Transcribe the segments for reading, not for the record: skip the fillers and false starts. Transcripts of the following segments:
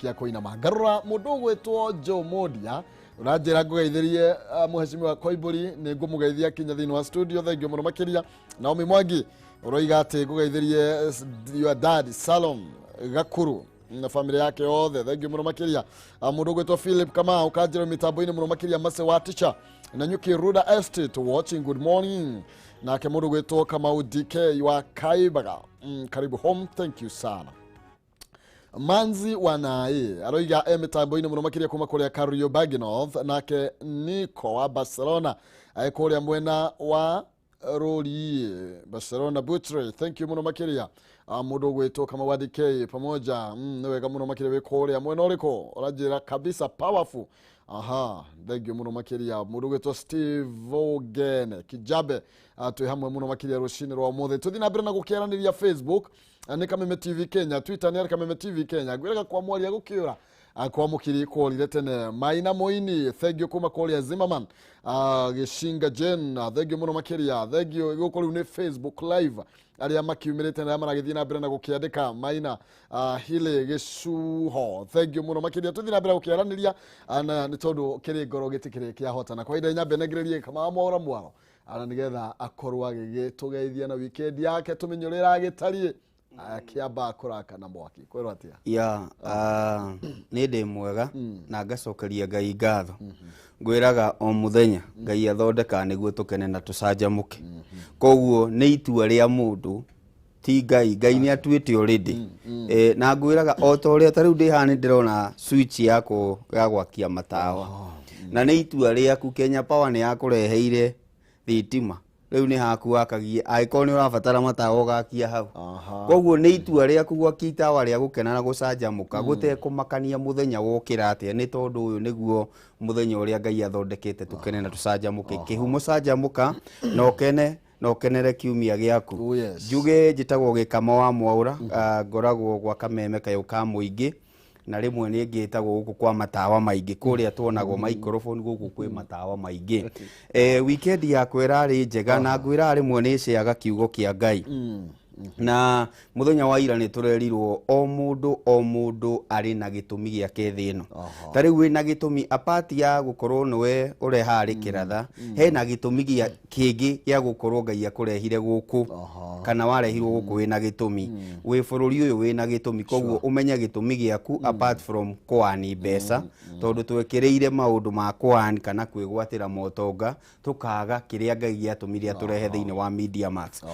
Kia kũinama ngarũra mũndũ ũgwĩtwo Joe Mondia ũranjĩra ngũgeithĩrie mũhecimiwa Koimbũri nĩ ngũmũgeithia kinya thĩinĩ wa studio. Thank you mũno makĩria. Naomi Mwangi ũroiga atĩ ngũgeithĩrie your dad Salom Gakuru na family yake yothe. Thank you mũno makĩria. Mũndũ ũgwĩtwo Philip Kamau kanjĩra mĩtambo-inĩ mũno makĩria Mase wa teacher na Nyuki Ruda Estate watching, good morning. Nake mũndũ ũgwĩtwo Kamau DK wa Kaibaga, karibu home, thank you sana. Manzi wanaĩ aroiga e mĩtambo-inĩ mũno makĩria kuma kũrĩa Kariobangi North. Nake Nico wa Barcelona e kũrĩa mwena wa rũri Barcelona Butre, thank you mũno makĩria. Mũndũ ũgwĩtwo Kamau wa DK pamoja, nĩ wega mũno makĩria. Wĩ kũrĩa mwena ũrĩkũ? Ũranjĩra kabisa powerful. Aha, thank you mũno makĩria. Mũndũ ũgwĩtwo Steve Ogene Kijabe, twĩ hamwe mũno makĩria rũcinĩ rwa ũmũthĩ. Tũthiĩ na mbere na gũkĩaranĩria. Facebook nĩ Kameme TV Kenya, Twitter nĩ Kameme TV Kenya. Ngwĩraga kwa mwaria gũkĩũra kwa mũkiri kworire tene. Maina Moini, thank you kuma kũrĩa Zimmerman, Gĩcinga Jen, thank you mũno makĩria, thank you. Gũkũ rĩu nĩ Facebook Live, arĩa makiumĩrĩte na arĩa maragĩthiĩ na mbere na gũkĩandĩka. Maina Hile Gĩcuho, thank you mũno makĩria. Tũthiĩ na mbere gũkĩaranĩria, na nĩ tondũ kĩrĩ ngoro gĩtikĩrĩ kĩahotana kwa ihinda. Nyambe nengererie kama mwora mwaro ana nĩgetha akorwo agĩgĩtũgeithia na weekend yake, tũmenye ũrĩa ĩragĩtariĩ akĩamba kũraka na mwaki kwĩrwo atĩa. Ya, nĩ ndĩ mwega na ngacokeria Ngai ngatho. Ngwĩraga o mũthenya Ngai athondekaga nĩguo tũkene na tũcanjamũke, koguo nĩ itua rĩa mũndũ, ti Ngai. Ngai nĩ atuĩte already. Na ngwĩraga o ta ũrĩa ta rĩu ndĩ haha nĩ ndĩrona switch yakwo ya gwakia matawa, na nĩ itua rĩaku. Kenya Power nĩ yakũreheire thitima, rĩu nĩ haku wakagie angĩkorwo nĩ ũrabatara matawa ũgakia hau. Koguo nĩ itua rĩaku gwakia itawa rĩa gũkena na gũcanjamũka, gũtekũmakania mũthenya wokĩra atĩa, nĩ tondũ ũyũ nĩguo mũthenya ũrĩa Ngai athondekete tũkene na tũcanjamũke. Kĩhumo canjamũka na ũkene na ũkenere kiumia gĩaku. Oh, yes. Njuge njĩtagwo Gĩkama wa Mwaũra, ngoragwo gwa Kameme kayũ ka mũingĩ, na rĩmwe nĩ ngĩtagwo gũkũ kwa matawa maingĩ, kũrĩa tuonagwo microphone, gũkũ kwĩ matawa maingĩ. Weekend yakwa ĩrarĩ njega, na ngwĩra rĩmwe nĩ ceaga kiugo kĩa Ngai, na mũthenya wa ira nĩ tũrerirwo o mũndũ o mũndũ arĩ na gĩtũmi gĩake thĩ ĩno. Ta rĩu wĩna gĩtũmi apart ya gũkorwo nĩwe ũreharĩ kĩratha, hena gĩtũmi gĩa kĩngĩ gĩa gũkorwo Ngai akũrehire gũkũ, kana warehirwo gũkũ wĩna gĩtũmi, wĩ bũrũri ũyũ wĩna gĩtũmi. Koguo ũmenye gĩtũmi gĩaku apart from kũani mbeca, tondũ twekĩrĩire maũndũ ma kũani kana kwĩgwatĩra motonga, tũkaga kĩrĩa Ngai gĩatũmire atũrehe thĩinĩ wa Media Max.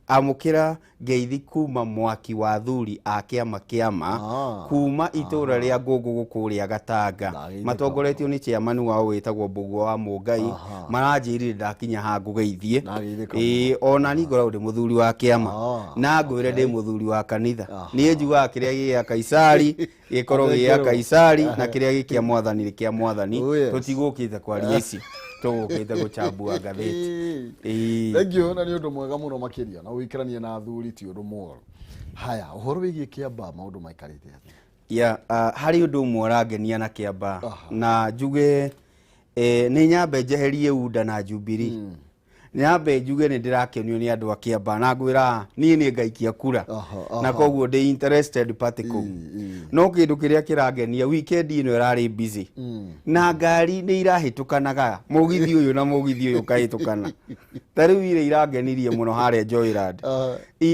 Amũkĩra ngeithi kuma mwaki wa thuri a kĩama kĩama kuma itũra rĩa Ngũngũgũ kũrĩa Gatanga. Ndageithĩka. Matongoretio nĩ chairman wao wĩtagwo Mbũgua wa Mũngai. Maranjĩrire ndakinya ha ngũgeithie. Ndageithĩka. Ĩĩ, ona ni ngoragwo ndĩ mũthuri wa kĩama na ngwĩre ndĩ mũthuri wa kanitha. Niĩ njugaga kĩrĩa gĩa Kaisari gĩkorwo gĩa Athengerwo. Kaisari, na kĩrĩa gĩ kĩa Mwathani nĩ kĩa Mwathani. Oh, yes. Tũtigũkĩte kwaria ici, tũgũkĩte gũchambua ngathĩti. Ĩĩ. Thank you, na nĩ ũndũ mwega mũno makĩria, na ũikaranie na athuri ti ũndũ mũru. Haya, ũhoro wĩgiĩ Kĩamba, maũndũ maikarĩte atĩa? Ya, harĩ ũndũ ũmwe ũrangenia na Kĩamba, na njuge nĩ nyambe njeherie UDA na Jubilee, nyambe njuge nĩ ndĩrakenio nĩ andũ a Kĩamba, na ngwĩra niĩ nĩ ngaikia kura na koguo ndĩ interested party kũu. No kĩndũ kĩrĩa kĩrangenia, weekend ĩno ĩrarĩ busy na ngari nĩ irahĩtũkanaga, mũgithi ũyũ na mũgithi ũyũ ũkahĩtũkana. Ta rĩu iria irangenirie mũno harĩa Joyland,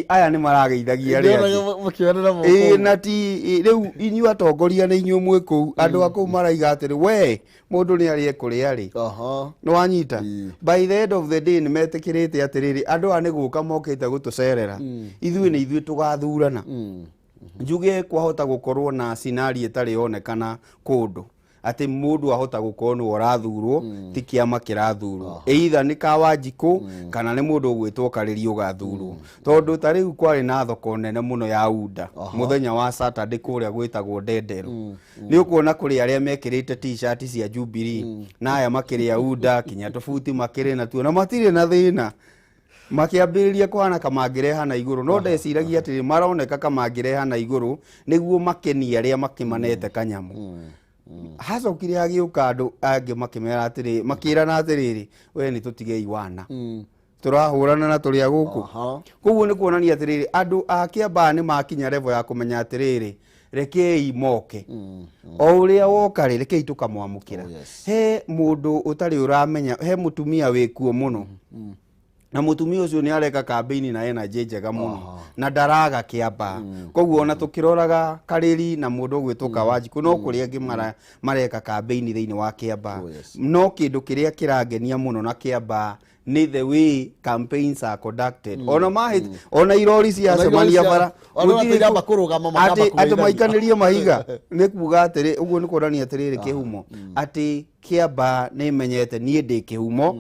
aya nĩ marageithagia arĩa angĩ. Mũkĩonera moko. Ĩĩ, na ti rĩu inyuĩ atongoria nĩ inyuĩ mwĩ kũu, andũ a kũu maraiga atĩrĩ, we mũndũ nĩ arĩe kũrĩa rĩ nĩ wanyita. By the end of the day nĩ metĩkĩrĩte atĩrĩrĩ, andũ aya nĩ gũka mokĩte gũtũcerera, ithuĩ nĩ ithuĩ tũgathurana. Njuge kwahota gũkorwo na scenario ĩtarĩ yonekana kũndũ, atĩ mũndũ ahota gũkorwo nĩwe ũrathurwo, ti kĩama kĩrathurwo, either nĩ Kawanjikũ kana nĩ mũndũ ũgwĩtwo Karĩri ũgathurwo, tondũ ta rĩu kwarĩ na thoko nene mũno ya UDA mũthenya wa Saturday kũrĩa gwĩtagwo Ndenderũ. Nĩ ũkuona kũrĩ arĩa mekĩrĩte T-shirt cia Jubilee na aya makĩrĩa UDA, kinya tũbuti makĩrĩ natuo na matirĩ na thĩna. Makĩambĩrĩria kũhana kamangĩreha na igũrũ, no ndeciragia atĩrĩ, maroneka kamangĩreha na igũrũ nĩguo makenie arĩa makĩmanete kanyamũ. Hacokire hagĩũka andũ angĩ makĩmera atĩrĩ, makĩrana atĩrĩrĩ, we nĩ tũtigei wana tũrahũrana na tũrĩ a gũkũ. Koguo nĩ kuonania atĩrĩrĩ, andũ a Kĩambaa nĩ makinya level ya kũmenya atĩrĩrĩ, Rekei moke o ũrĩa woka rĩ, rekei tũkamwamũkĩra. He mũndũ ũtarĩ ũramenya, he mũtumia wĩkuo mũno, na mũtumia ũcio nĩ areka campaign na energy njega mũno na ndaraga Kĩambaa. Koguo ona tũkĩroraga Karĩri na mũndũ ũgwĩtwo Kawanjikũ, no kũrĩ angĩ mareka campaign thĩinĩ wa Kĩambaa. No kĩndũ kĩrĩa kĩrangenia mũno na Kĩambaa nĩ the way campaigns are conducted. Ona mahit ona irori ciacemania bara atĩ maikanĩrie mahiga, nĩ kuga atĩrĩ, ũguo nĩ kuonania atĩrĩrĩ kĩhumo atĩ Kĩambaa nĩ menyete niĩ ndĩ kĩhumo,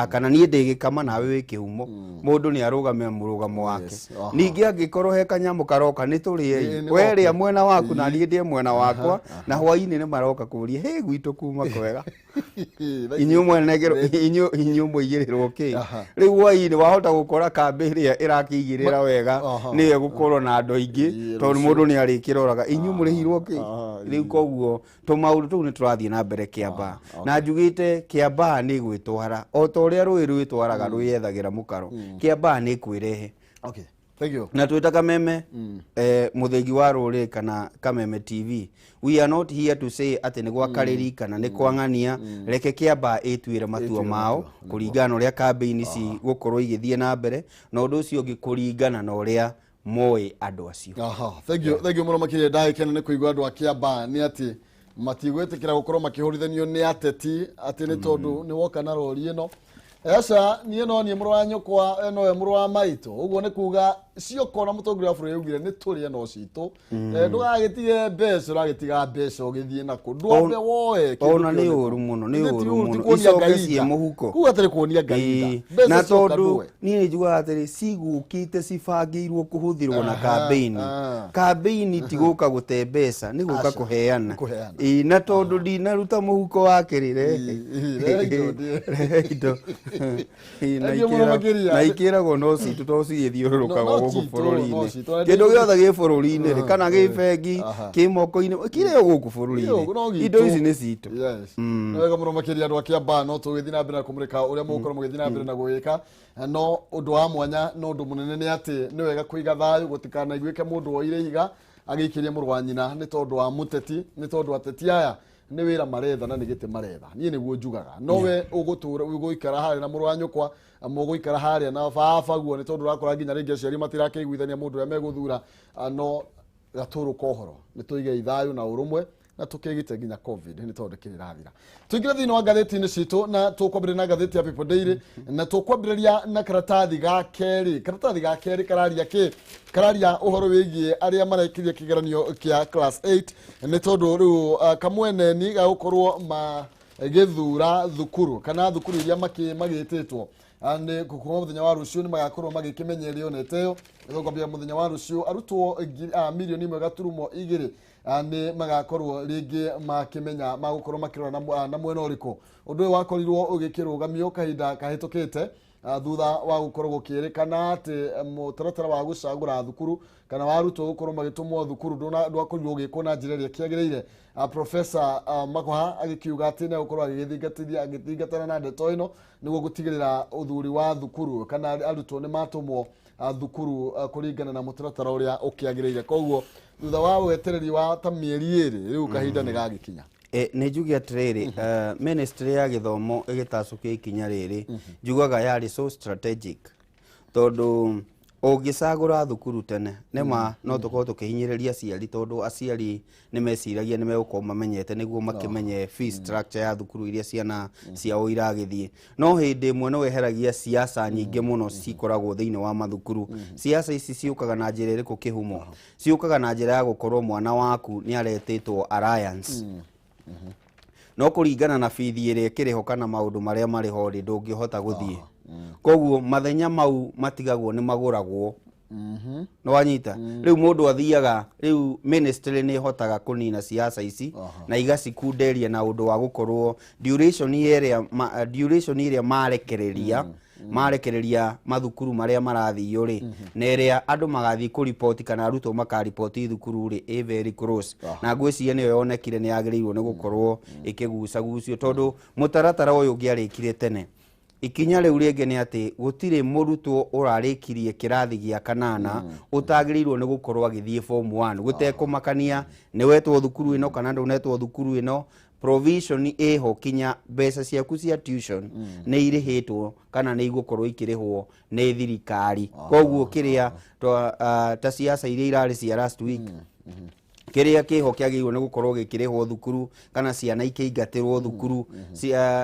kana niĩ ndĩ gĩkama nawe wĩ kĩhumo. Mũndũ nĩ arũgamia mũrũgamo wake. Ningĩ angĩkorwo he kanyamũ karoka nĩ tũrĩei, we rĩa mwena waku na niĩ ndĩe mwena wakwa, na hwainĩ nĩ maroka kũria hĩ gwitũ kuma kwega, inyuĩ mwenegero inyuĩ mũigĩrĩrwo kĩ. Rĩu hwainĩ wahota gũkora kambĩ ĩrĩa ĩrakĩigĩrĩra wega nĩyo ĩgũkorwo na andũ aingĩ, tondũ mũndũ nĩ arĩkĩroraga inyuĩ mũrĩhirwo kĩ. Rĩu koguo tũmaũndũ tũu nĩ tũrathiĩ na mbere Kĩambaa, na njugĩte Kĩambaa nĩ gwĩtwara o ta ũrĩa rũĩ rwĩtwaraga rwĩyethagĩra mũkaro. Kĩambaa nĩ kwĩrehe. Okay. Thank you. Na twĩta Kameme mũthĩgi wa rũrĩrĩ kana Kameme TV, we are not here to say atĩ nĩ gwa Karĩri kana nĩ kwa ng'ania. Reke Kĩambaa ĩtuĩre matua mao kũringana na ũrĩa campaign ici gũkorwo igĩthiĩ na mbere, na ũndũ ũcio ũngĩ kũringana na ũrĩa moĩ andũ acio. Thank you, thank you mũno makĩria. Ndagĩkena nĩ kũigua andũ a Kĩambaa nĩ atĩ matigwĩtĩkĩra gũkorwo makĩhũrithanio nĩ ateti atĩ nĩ tondũ nĩ woka na rori ĩno. Aca, niĩ no niĩ mũrũ wa nyũkwa, nowe mũrũ wa maitũ. Ũguo nĩ kuga cioko na mũtongoria wa bũrũri augire nĩ tũrĩe no citũ. Ndũgagĩtige mbeca, ũragĩtiga mbeca ũgĩthiĩ nakũ, ndwambe woe. Ona nĩ ũru mũno, nĩ ũru mũno, icoke ciĩ mũhuko. Kuga atĩrĩ kuonia Ngai tha na tondũ niĩ nĩ njugaga atĩrĩ, cigũkĩte cibangĩirwo kũhũthĩrwo na campaign. Campaign ti gũka gũte mbeca, nĩ gũka kũheana. Ĩĩ, na tondũ ndinaruta mũhuko wake rĩ, rehe indo. Na ikĩragwo no citũ tondũ cigĩthiũrũrũkaga gũkũ bũrũri-inĩ. Kĩndũ gĩothe gĩ bũrũri-inĩ rĩ, kana gĩ bengi, kĩ moko-inĩ, kĩrĩ o gũkũ bũrũri-inĩ, indo ici nĩ citũ. Nĩ wega mũno makĩria andũ a Kĩambaa, no tũgĩthiĩ na mbere na kũmũrĩka ũrĩa mũgũkorwo mũgĩthiĩ na mbere na gũgĩka. No ũndũ wa mwanya na ũndũ mũnene nĩ atĩ nĩ wega kũiga thayũ, gũtikanaiguĩke mũndũ woire ihiga agĩikĩria mũrũ wa nyina nĩ tondũ wa mũteti, nĩ tondũ ateti aya nĩ wĩra maretha na nĩ gĩtĩ maretha. Niĩ nĩguo njugaga, no we ũgũtũra ũgũikara harĩa na mũrũ wa nyũkwa, mũgũikara harĩa na baba guo, nĩ tondũ ũrakora nginya rĩngĩ aciari matirakĩiguithania mũndũ ũrĩa megũthura. No gatũrũ ka ũhoro nĩ tũigei thayũ na ũrũmwe na tũkĩgite nginya COVID nĩ tondũ kĩrĩrathira. Tũingĩre thĩinĩ wa ngathĩti-inĩ citũ, na tũkwambĩrĩria na ngathĩti ya People Daily, na tũkwambĩrĩria na karatathi ga kerĩ. Karatathi ga kerĩ kararia kĩ? Kararia ũhoro wĩgiĩ arĩa marekirie kĩgeranio kĩa class 8, nĩ tondũ rĩu kamweneni ga gũkorwo magĩthura thukuru kana thukuru iria magĩtĩtwo nĩ kuma mũthenya wa rũciũ nĩ magakorwo magĩkĩmenya ĩrĩa onete ĩyo. Kwambia mũthenya wa rũciũ arutwo 1.2 milioni nĩ magakorwo rĩngĩ makĩmenya magũkorwo makĩrora na mwena ũrĩkũ. Ũndũ ũyũ wakorirwo ũgĩkĩrũgamio kahinda kahĩtũkĩte thutha wa gũkorwo gũkĩrĩkana atĩ mũtaratara wa gũcagũra thukuru kana wa arutwo gũkorwo magĩtũmwo thukuru ndwakorirwo ũgĩkwo na njĩra ĩrĩa kĩagĩrĩire. Professor Magoha agĩkiuga atĩ nĩ egũkorwo agĩthingatana na ndeto ĩno nĩguo gũtigĩrĩra ũthuri wa thukuru kana arutwo nĩ matũmwo thukuru kũringana na mũtaratara ũrĩa ũkĩagĩrĩire. Koguo thutha wa wetereri wa ta mĩeri 2, rĩu kahinda nĩ gagĩkinya. Nĩ njuge atĩrĩrĩ, ministry ya gĩthomo ĩgĩtacũkia ikinya rĩrĩ, njugaga yarĩ so strategic, tondũ ũngĩcagũra thukuru tene nĩma no tũkorwo tũkĩhinyĩrĩria aciari, tondũ aciari nĩ meciragia nĩ megũkorwo mamenyete nĩguo makĩmenye fee structure ya thukuru iria ciana ciao iragĩthiĩ. No hĩndĩ ĩmwe nĩ weheragia siasa nyingĩ mũno cikoragwo thĩinĩ wa mathukuru. Siasa ici ciũkaga na njĩra ĩrĩkũ? Kĩhumo ciũkaga na njĩra ya gũkorwo mwana waku nĩ aretĩtwo alliance, no kũringana na bithi ĩrĩa ĩkĩrĩho kana maũndũ marĩa marĩ ho rĩ, ndũngĩhota gũthiĩ. Koguo mathenya mau matigagwo nĩ magũragwo, nĩ wanyita? Rĩu mũndũ athiaga, rĩu ministry nĩ ĩhotaga kũnina siasa ici na igacikunderia na ũndũ wa gũkorwo duration ĩrĩa duration ĩrĩa marekereria mathukuru marĩa marathio rĩ, na ĩrĩa andũ magathiĩ kũripoti kana arutwo makaripoti thukuru rĩ, ĩ very close. Na ngwĩciria nĩyo yonekire nĩ yagĩrĩirwo nĩ gũkorwo ĩkĩgucagucio, tondũ mũtaratara ũyũ ũngĩarĩkire tene. Ikinya rĩu rĩngĩ nĩ atĩ gũtirĩ mũrutwo ũrarĩkirie kĩrathi gĩa kanana ũtagĩrĩirwo nĩ gũkorwo agĩthiĩ form 1 gũtekũmakania nĩ wetwo thukuru ĩno kana ndũnetwo thukuru ĩno. Provision ĩho kinya mbeca ciaku cia tuition nĩ irĩhĩtwo kana nĩ igũkorwo ikĩrĩhwo nĩ thirikari. Koguo kĩrĩa ta ciaca iria irarĩ cia last week, kĩrĩa kĩho kĩagĩrĩirwo nĩ gũkorwo gĩkĩrĩhwo thukuru kana ciana ikĩingatĩrwo thukuru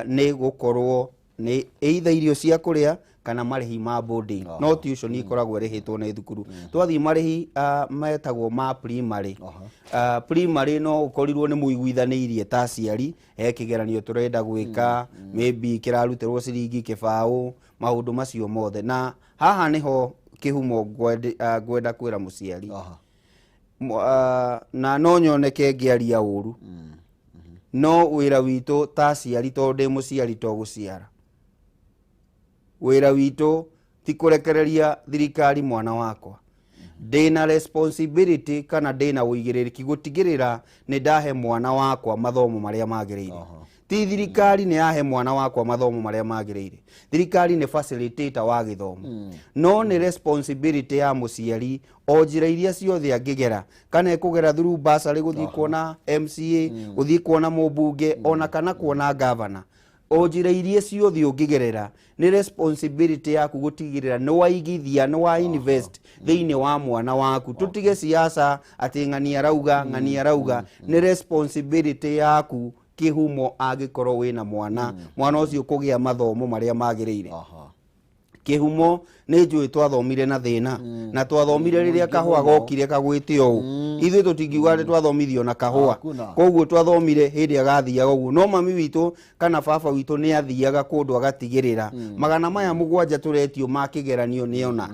nĩ gũkorwo nĩ either irio cia kũrĩa kana marĩhi ma boarding, no tuition ikoragwo ĩrĩhĩtwo nĩ thukuru. Twathiĩ marĩhi metagwo ma primary. Primary no ũkorirwo nĩ mũiguithanĩirie ta aciari, he kĩgeranio tũrenda gwĩka, maybe kĩrarutĩrwo ciringi kĩbaũ, maũndũ macio mothe. Na haha nĩho kĩhumo ngwenda kwĩra mũciari. Na no nyoneke ngĩaria ũru, no wĩra witũ ta aciari, tondũ ndĩ mũciari to gũciara, wĩra witũ ti kũrekereria thirikari mwana wakwa. Ndĩna responsibility kana ndĩna ũigĩrĩrĩki gũtigĩrĩra nĩ ndahe mwana wakwa mathomo marĩa magĩrĩire. Ti thirikari nĩ yahe mwana wakwa mathomo marĩa magĩrĩire, thirikari nĩ facilitator wa gĩthomo, no nĩ responsibility ya mũciari o njĩra iria ciothe angĩgera, kana ekũgera through bursary gũthiĩ kuona MCA, gũthiĩ kuona mũmbunge, ona kana kuona governor, o njĩra iria ciothe ũngĩgerera nĩ responsibility yaku gũtigĩrĩra nĩ waigithia, nĩ wa invest thĩinĩ wa mwana waku. Tũtige siasa atĩ ng'ani arauga, ng'ani arauga. Nĩ responsibility yaku kĩhumo angĩkorwo wĩna mwana, mwana ũcio kũgĩa mathomo marĩa magĩrĩire. Kĩhumo nĩ njũĩ twathomire na thĩna na twathomire rĩrĩa kahũa gokire kagwĩte ũũ. Ithuĩ tũtingiuga atĩ twathomithio na kahũa. Hakuna. Koguo twathomire hĩndĩ ĩrĩa gathiaga ũguo, no mami witũ kana baba witũ nĩ athiaga kũndũ agatigĩrĩra 700 tũretio ma kĩgeranio nĩona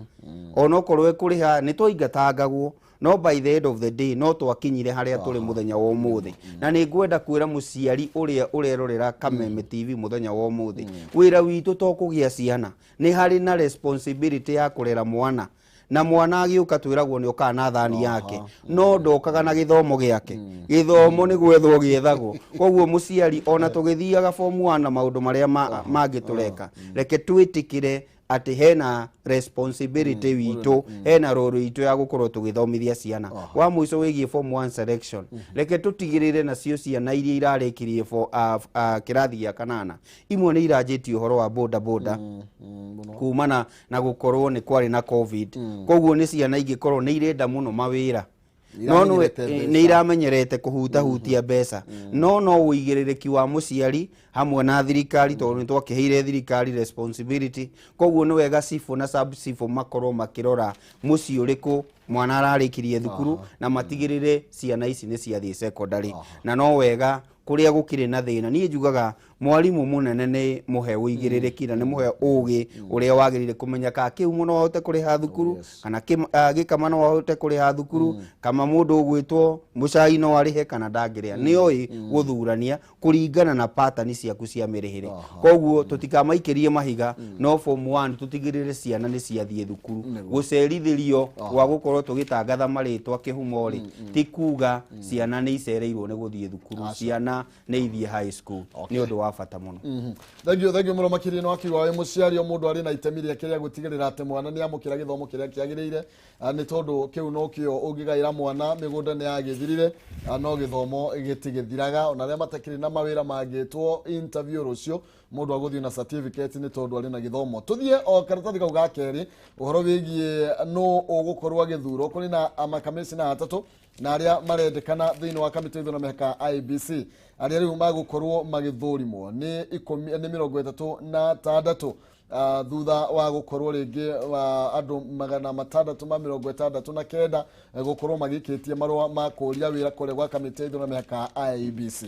onokorwo ekũrĩha nĩ twaingatangagwo, no by the end of the day no twakinyire harĩa tũrĩ mũthenya wa ũmũthĩ. Na nĩ ngwenda kwĩra mũciari ũrĩa ũrerorera Kameme TV mũthenya wa ũmũthĩ, wĩra witũ to kũgĩa ciana, nĩ harĩ na responsibility ya kũrera mwana. Na mwana agĩũka twĩragwo nĩ okaga na thani yake, no ndokaga na gĩthomo gĩake. Gĩthomo nĩ gwethwo gĩethagwo. Koguo mũciari, ona tũgĩthiaga form 1 na maũndũ marĩa mangĩ tũreka, reke twĩtĩkĩre atĩ hena responsibility witũ, hena role itũ ya gũkorwo tũgĩthomithia ciana. Wa mũico wĩgiĩ form 1 selection, reke tũtigĩrĩre nacio ciana iria irarĩkirie kĩrathi gĩa kanana, imwe nĩ iranjĩtie ũhoro wa boda boda kumana na gũkorwo nĩ kwarĩ na COVID. Koguo nĩ ciana ingĩkorwo nĩ irenda mũno mawĩra, no Iramenyerete mbeca. Nĩ iramenyerete kũhutahutia mbeca, no ũigĩrĩrĩki wa mũciari hamwe na thirikari, tondũ nĩ twakĩheire thirikari responsibility. Koguo nĩ wega cibũ na sub cibũ makorwo makĩrora mũciĩ ũrĩkũ mwana ararĩkirie thukuru na matigĩrĩre ciana ici nĩ ciathiĩ secondary. Na no wega kũrĩa gũkĩrĩ na thĩna, niĩ njugaga mwarimũ mũnene nĩ mũhe ũigĩrĩrĩki na nĩ mũhe ũgĩ ũrĩa wagĩrĩire kũmenya kana kĩu no ahote kũrĩha thukuru, kana gĩkama no ahote kũrĩha thukuru, kama mũndũ ũgwĩtwo mũcai no arĩhe kana ndangĩrĩha. Nĩ oĩ gũthurania kũringana na pattern ciaku cia mĩrĩhĩre. Koguo tũtikamaikĩrie mahiga, no form 1 tũtigĩrĩre ciana nĩ ciathiĩ thukuru. Gũcerithĩrio gwa gũkorwo tũgĩtangatha marĩtwa kĩhumo rĩ, ti kuga ciana nĩ icereirwo nĩ gũthiĩ thukuru. Ciana nĩ ithiĩ high school, nĩ ũndũ wa bata mũno. Thank you, thank you mũno makĩria. Nĩ wakiuga wĩ mũciari, o mũndũ arĩ na itemi rĩake rĩa gũtigĩrĩra atĩ mwana nĩ amũkĩra gĩthomo kĩrĩa kĩagĩrĩire. Nĩ tondũ kĩu nokĩo ũngĩgaĩra mwana. Mĩgũnda nĩ yagĩthirire, no gĩthomo gĩtigĩthiraga. Ona arĩa matakĩrĩ na mawĩra mangĩtwo interview rũciũ, mũndũ agũthiĩ na certificate nĩ tondũ arĩ na gĩthomo. Tũthiĩ o karatathi kau ga kerĩ, ũhoro wĩgiĩ nũ ũgũkorwo agĩthurwo. Kũrĩ na makamĩcina atatũ na arĩa marendekana thĩinĩ wa kamĩtĩ ya ithurano mĩhaka IEBC. Arĩa rĩu magũkorwo magĩthũrimwo nĩ ikũmi, nĩ 36, thutha wa gũkorwo rĩngĩ wa andũ 669 gũkorwo magĩikĩtie marũa ma kũria wĩra kũrĩa gwa kamĩtĩ ya ithurano mĩhaka IEBC.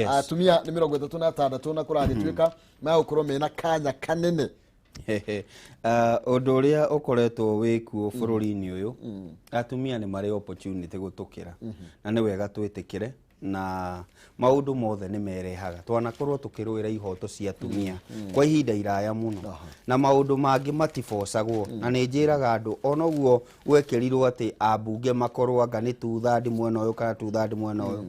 Atumia nĩ 36 na kũragĩtuĩka magũkorwo mena kanya kanene. Ũndũ ũrĩa ũkoretwo wĩkuo bũrũri-inĩ ũyũ, atumia nĩ marĩ opportunity gũtũkĩra, na nĩ wega twĩtĩkĩre. Na maũndũ mothe nĩ merehaga twanakorwo tũkĩrũĩra ihoto cia atumia kwa ihinda iraya mũno, na maũndũ mangĩ matibocagwo. Na nĩ njĩraga andũ onoguo gwekĩrirwo atĩ ambunge makorwo anga nĩ 2/3 mwena ũyũ kana 2/3 mwena ũyũ.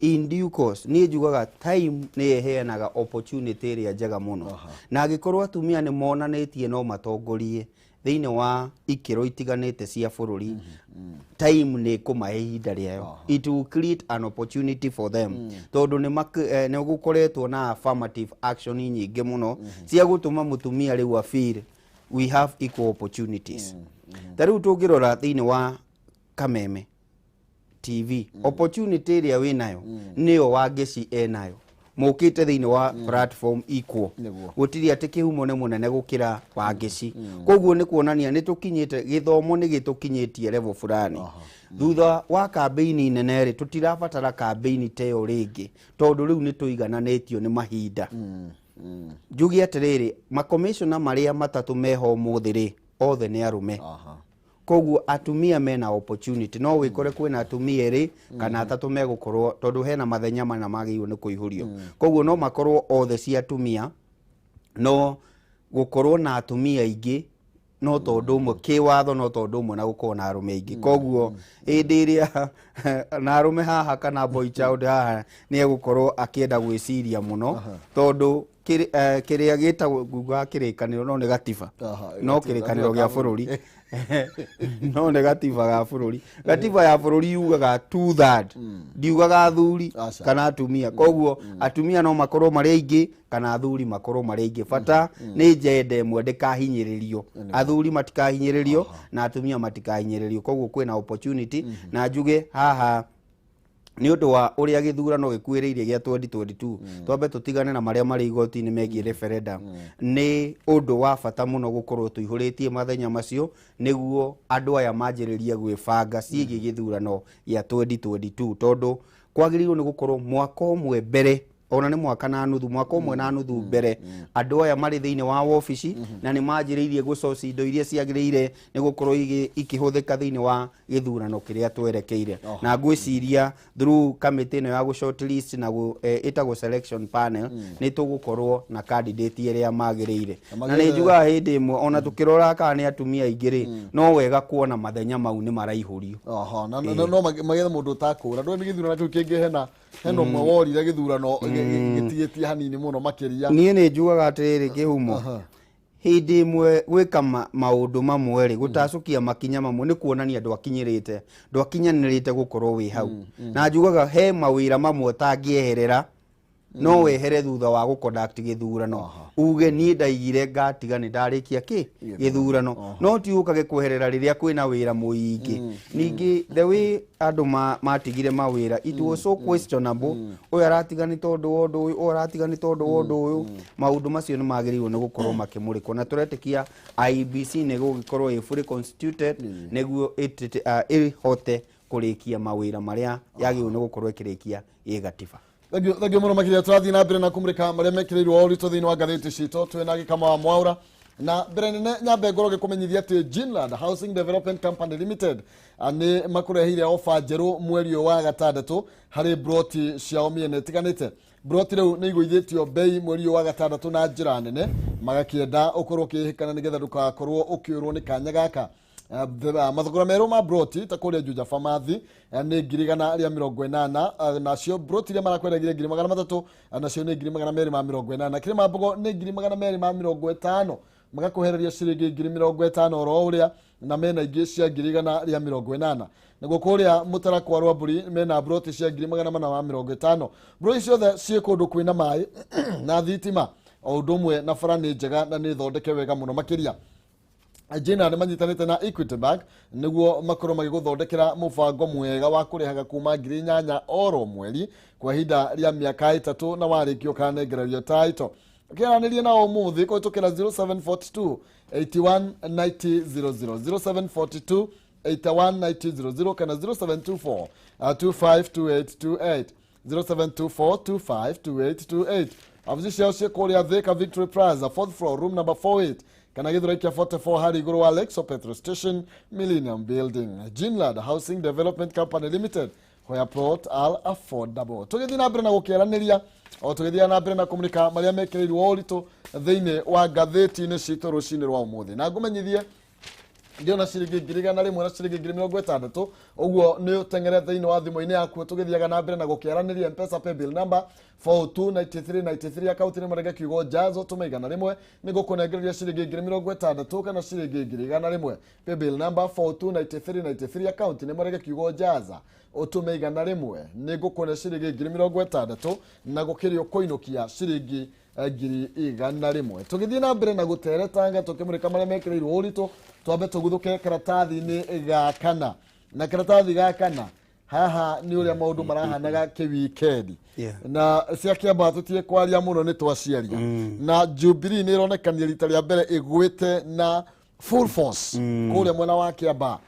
In due course niĩ njugaga time nĩ ĩheanaga opportunity ĩrĩa njega mũno, na angĩkorwo atumia nĩ monanĩtie no matongorie thĩinĩ wa ikĩro itiganĩte cia bũrũri, time nĩ kũmahe ihinda rĩayo. It will create an opportunity for them, tondũ nĩ gũkoretwo na affirmative action nyingĩ mũno cia gũtũma mũtumia rĩu a feel we have equal opportunities. Ta rĩu tũngĩrora thĩinĩ wa Kameme TV, opportunity ĩrĩa wĩnayo nĩyo Wangeci enayo, mũkĩte thĩinĩ wa platform equal. Gũtirĩ atĩ kĩhumo nĩ mũnene gũkĩra Wangeci. Koguo nĩ kuonania nĩ tũkinyĩte gĩthomo nĩ gĩtũkinyĩtie level fulani. Thutha wa kambĩini nene rĩ, tũtirabatara kambĩini ta ĩyo rĩngĩ, tondũ rĩu nĩ tũigananĩtio nĩ mahinda. Njuge atĩrĩrĩ, makomishona marĩa matatũ meho ũmũthĩ rĩ, othe nĩ arũme. Koguo atumia mena opportunity, no wĩkore kwĩna atumia erĩ kana atatũ megũkorwo, tondũ hena mathenya mana magĩrĩirwo nĩ kũihũrio. Koguo no makorwo othe ci atumia, no gũkorwo na atumia aingĩ no tondũ ũmwe kĩwatho, no tondũ ũmwe na gũkorwo na arũme aingĩ. Koguo hĩndĩ ĩrĩa na arũme haha kana boy child haha nĩ egũkorwo akĩenda gwĩciria mũno, tondũ kĩrĩa gĩtagwo nguga kĩrĩkanĩro no nĩ gatiba, no kĩrĩkanĩro gĩa bũrũri no nĩ gatiba ga bũrũri. Gatiba ya bũrũri yugaga 2/3, ndiugaga athuri kana atumia. Koguo atumia no makorwo marĩ aingĩ kana athuri makorwo marĩ aingĩ, bata nĩ njenda ĩmwe ndĩkahinyĩrĩrio, athuri matikahinyĩrĩrio na atumia matikahinyĩrĩrio. Koguo kwĩna opportunity, na njuge haha nĩ ũndũ wa ũrĩa gĩthurano gĩkuhĩrĩirie gĩa 2022, twambe tũtigane na marĩa marĩ igoti-inĩ megiĩ referendum. Nĩ ũndũ wa bata mũno gũkorwo tũihũrĩtie mathenya macio nĩguo andũ aya manjĩrĩrie gwĩbanga ciĩgiĩ gĩthurano gĩa 2022, tondũ kwagĩrĩirwo nĩ gũkorwo mwaka ũmwe mbere, ona nĩ mwaka na nuthu, mwaka ũmwe na nuthu mbere, andũ aya marĩ thĩinĩ wa wabici na nĩ manjĩrĩirie gũcoci indo iria ciagĩrĩire nĩ gũkorwo ikĩhũthĩka thĩinĩ wa gĩthurano kĩrĩa twerekeire. Na ngwĩciria through kamĩtĩ ĩno ya gũ shortlist na ĩtagwo selection panel, nĩ tũgũkorwo na candidate ĩrĩa magĩrĩire. Na nĩ njugaga hĩndĩ ĩmwe ona tũkĩrora kana nĩ atumia aingĩ rĩ, no wega kuona mathenya mau nĩ maraihũrio. Na no magethe mũndũ ũtakũra ndũĩ nĩ gĩthurano kĩu kĩngĩ hena ũmwe worire gĩthurano gĩtigĩtie hanini mũno makĩria. Niĩ nĩ njugaga atĩrĩrĩ kĩhumo, hĩndĩ ĩmwe gwĩka maũndũ mamwe rĩ, gũtacũkia makinya mamwe nĩ kuonania ndwakinyĩrĩte ndwakinyanĩrĩte gũkorwo wĩ hau. Na njugaga he mawĩra mamwe ũtangĩeherera, no wehere thutha wa gũ-conduct gĩthurano, uge niĩ ndaigire ngatiga nĩ ndarĩkia kĩ gĩthurano, no ti ũkage kweherera rĩrĩa kwĩna wĩra mũingĩ. Ningĩ the way andũ matigire mawĩra, it was so questionable, ũyũ aratiga nĩ tondũ wa ũndũ ũyũ, ũyũ aratiga nĩ tondũ wa ũndũ ũyũ. Maũndũ macio nĩ magĩrĩirwo nĩ gũkorwo makĩmũrĩkwo, na tũretĩkia IEBC nĩ gũgĩkorwo ĩ fully constituted nĩguo ĩhote kũrĩkia mawĩra marĩa yagĩrĩirwo nĩ gũkorwo ĩkĩrĩkia ĩ gatiba. Thengio mũno makĩria. Tũrathiĩ na mbere na kũmũrĩka marĩa mekĩrĩirwo ũritũ thĩinĩ wa ngathĩti citũ. Twĩna Gĩkama wa Mwaũra, na mbere nene nyambe ngorwo ngĩkũmenyithia atĩ Ginland Housing Development Company Limited nĩ makũreheire ofa njerũ mweri ũyũ wa gatandatũ harĩ broti ciao mĩena ĩtiganĩte. Broti rĩu nĩ igũithĩtio bei mweri ũyũ wa gatandatũ na njĩra nene, magakĩenda ũkorwo ũkĩhĩkana nĩgetha ndũgakorwo ũkĩũrwo nĩ kanya gaka. Mathogora merũ ma broti ta kũrĩa Juja Famathi nĩ 180,000, nacio broti iria marakwendagia 300,000, nacio nĩ 280,000. Kĩrĩma Mbogo nĩ 250,000, magakũhereria ciringi 50,000 oro ũrĩa, na mena ingĩ cia 180,000. Naguo kũrĩa Mũtarakwa Rwambũri mena broti cia 450,000. Broti ciothe ciĩ kũndũ kwĩna maĩ na thitima o ũndũ ũmwe, na bara nĩ njega na nĩ thondeke wega mũno makĩria. Jina nĩ manyitanĩte na Equity Bank nĩguo makorwo magĩgũthondekera mũbango mwega wa kũrĩhaga kuma 8,000 oro mweri kwa ihinda rĩa mĩaka 3, na warĩkia ũkanengererio title. Ũkĩaranĩria nao ũmũthĩ kũhĩtũkĩra 0742 81 90 00, 0742 81 90 00 kana 0724 252828, 0724 252828. Wabici ciao ciĩ kũrĩa Thika Victory Plaza, fourth floor, room number 48, kana Gĩthũrai kĩa 44 harĩ igũrũ wa Lexo Petrol Station, Millennium Building. Ginland Housing Development Company Limited. Where plot are affordable. Tũgĩthiĩ na mbere na gũkĩaranĩria o tũgĩthiĩ na mbere na kũmũrĩka marĩa mekĩrĩirwo ũritũ thĩinĩ wa ngathĩti-inĩ citũ rũcinĩ rwa ũmũthĩ. Na ngũmenyithie ndĩona ciringi 100,000 na ciringi 60,000, ũguo nĩ ũteng'ere thĩinĩ wa thimũ-inĩ yaku. Tũgĩthiaga na mbere na gũkĩaranĩria Mpesa paybill number 429393, akaunti nĩ marenge kiugo jazo, tũme 100 nĩ gũkũnengereria ciringi 60,000 kana ciringi 100,000. Paybill number 429393, akaunti nĩ marenge kiugo jaza, ũtũme 100 nĩ ngũkũne ciringi 60,000 na gũkĩrĩ ũkũinũkia ciringi 100,000. Tũgĩthiĩ na mbere na gũteretanga tũkĩmũrĩka marĩa mekĩrĩirwo ũritũ, twambe tũguthũke karatathi-inĩ ga kana. Na karatathi ga kana haha nĩ ũrĩa maũndũ marahanaga kĩwikendi. Na cia Kĩambaa tũtige kwaria mũno nĩ twaciaria. Na Jubilee nĩ ĩronekania rita rĩa mbere ĩgwĩte na full force kũrĩa mwena wa Kĩambaa.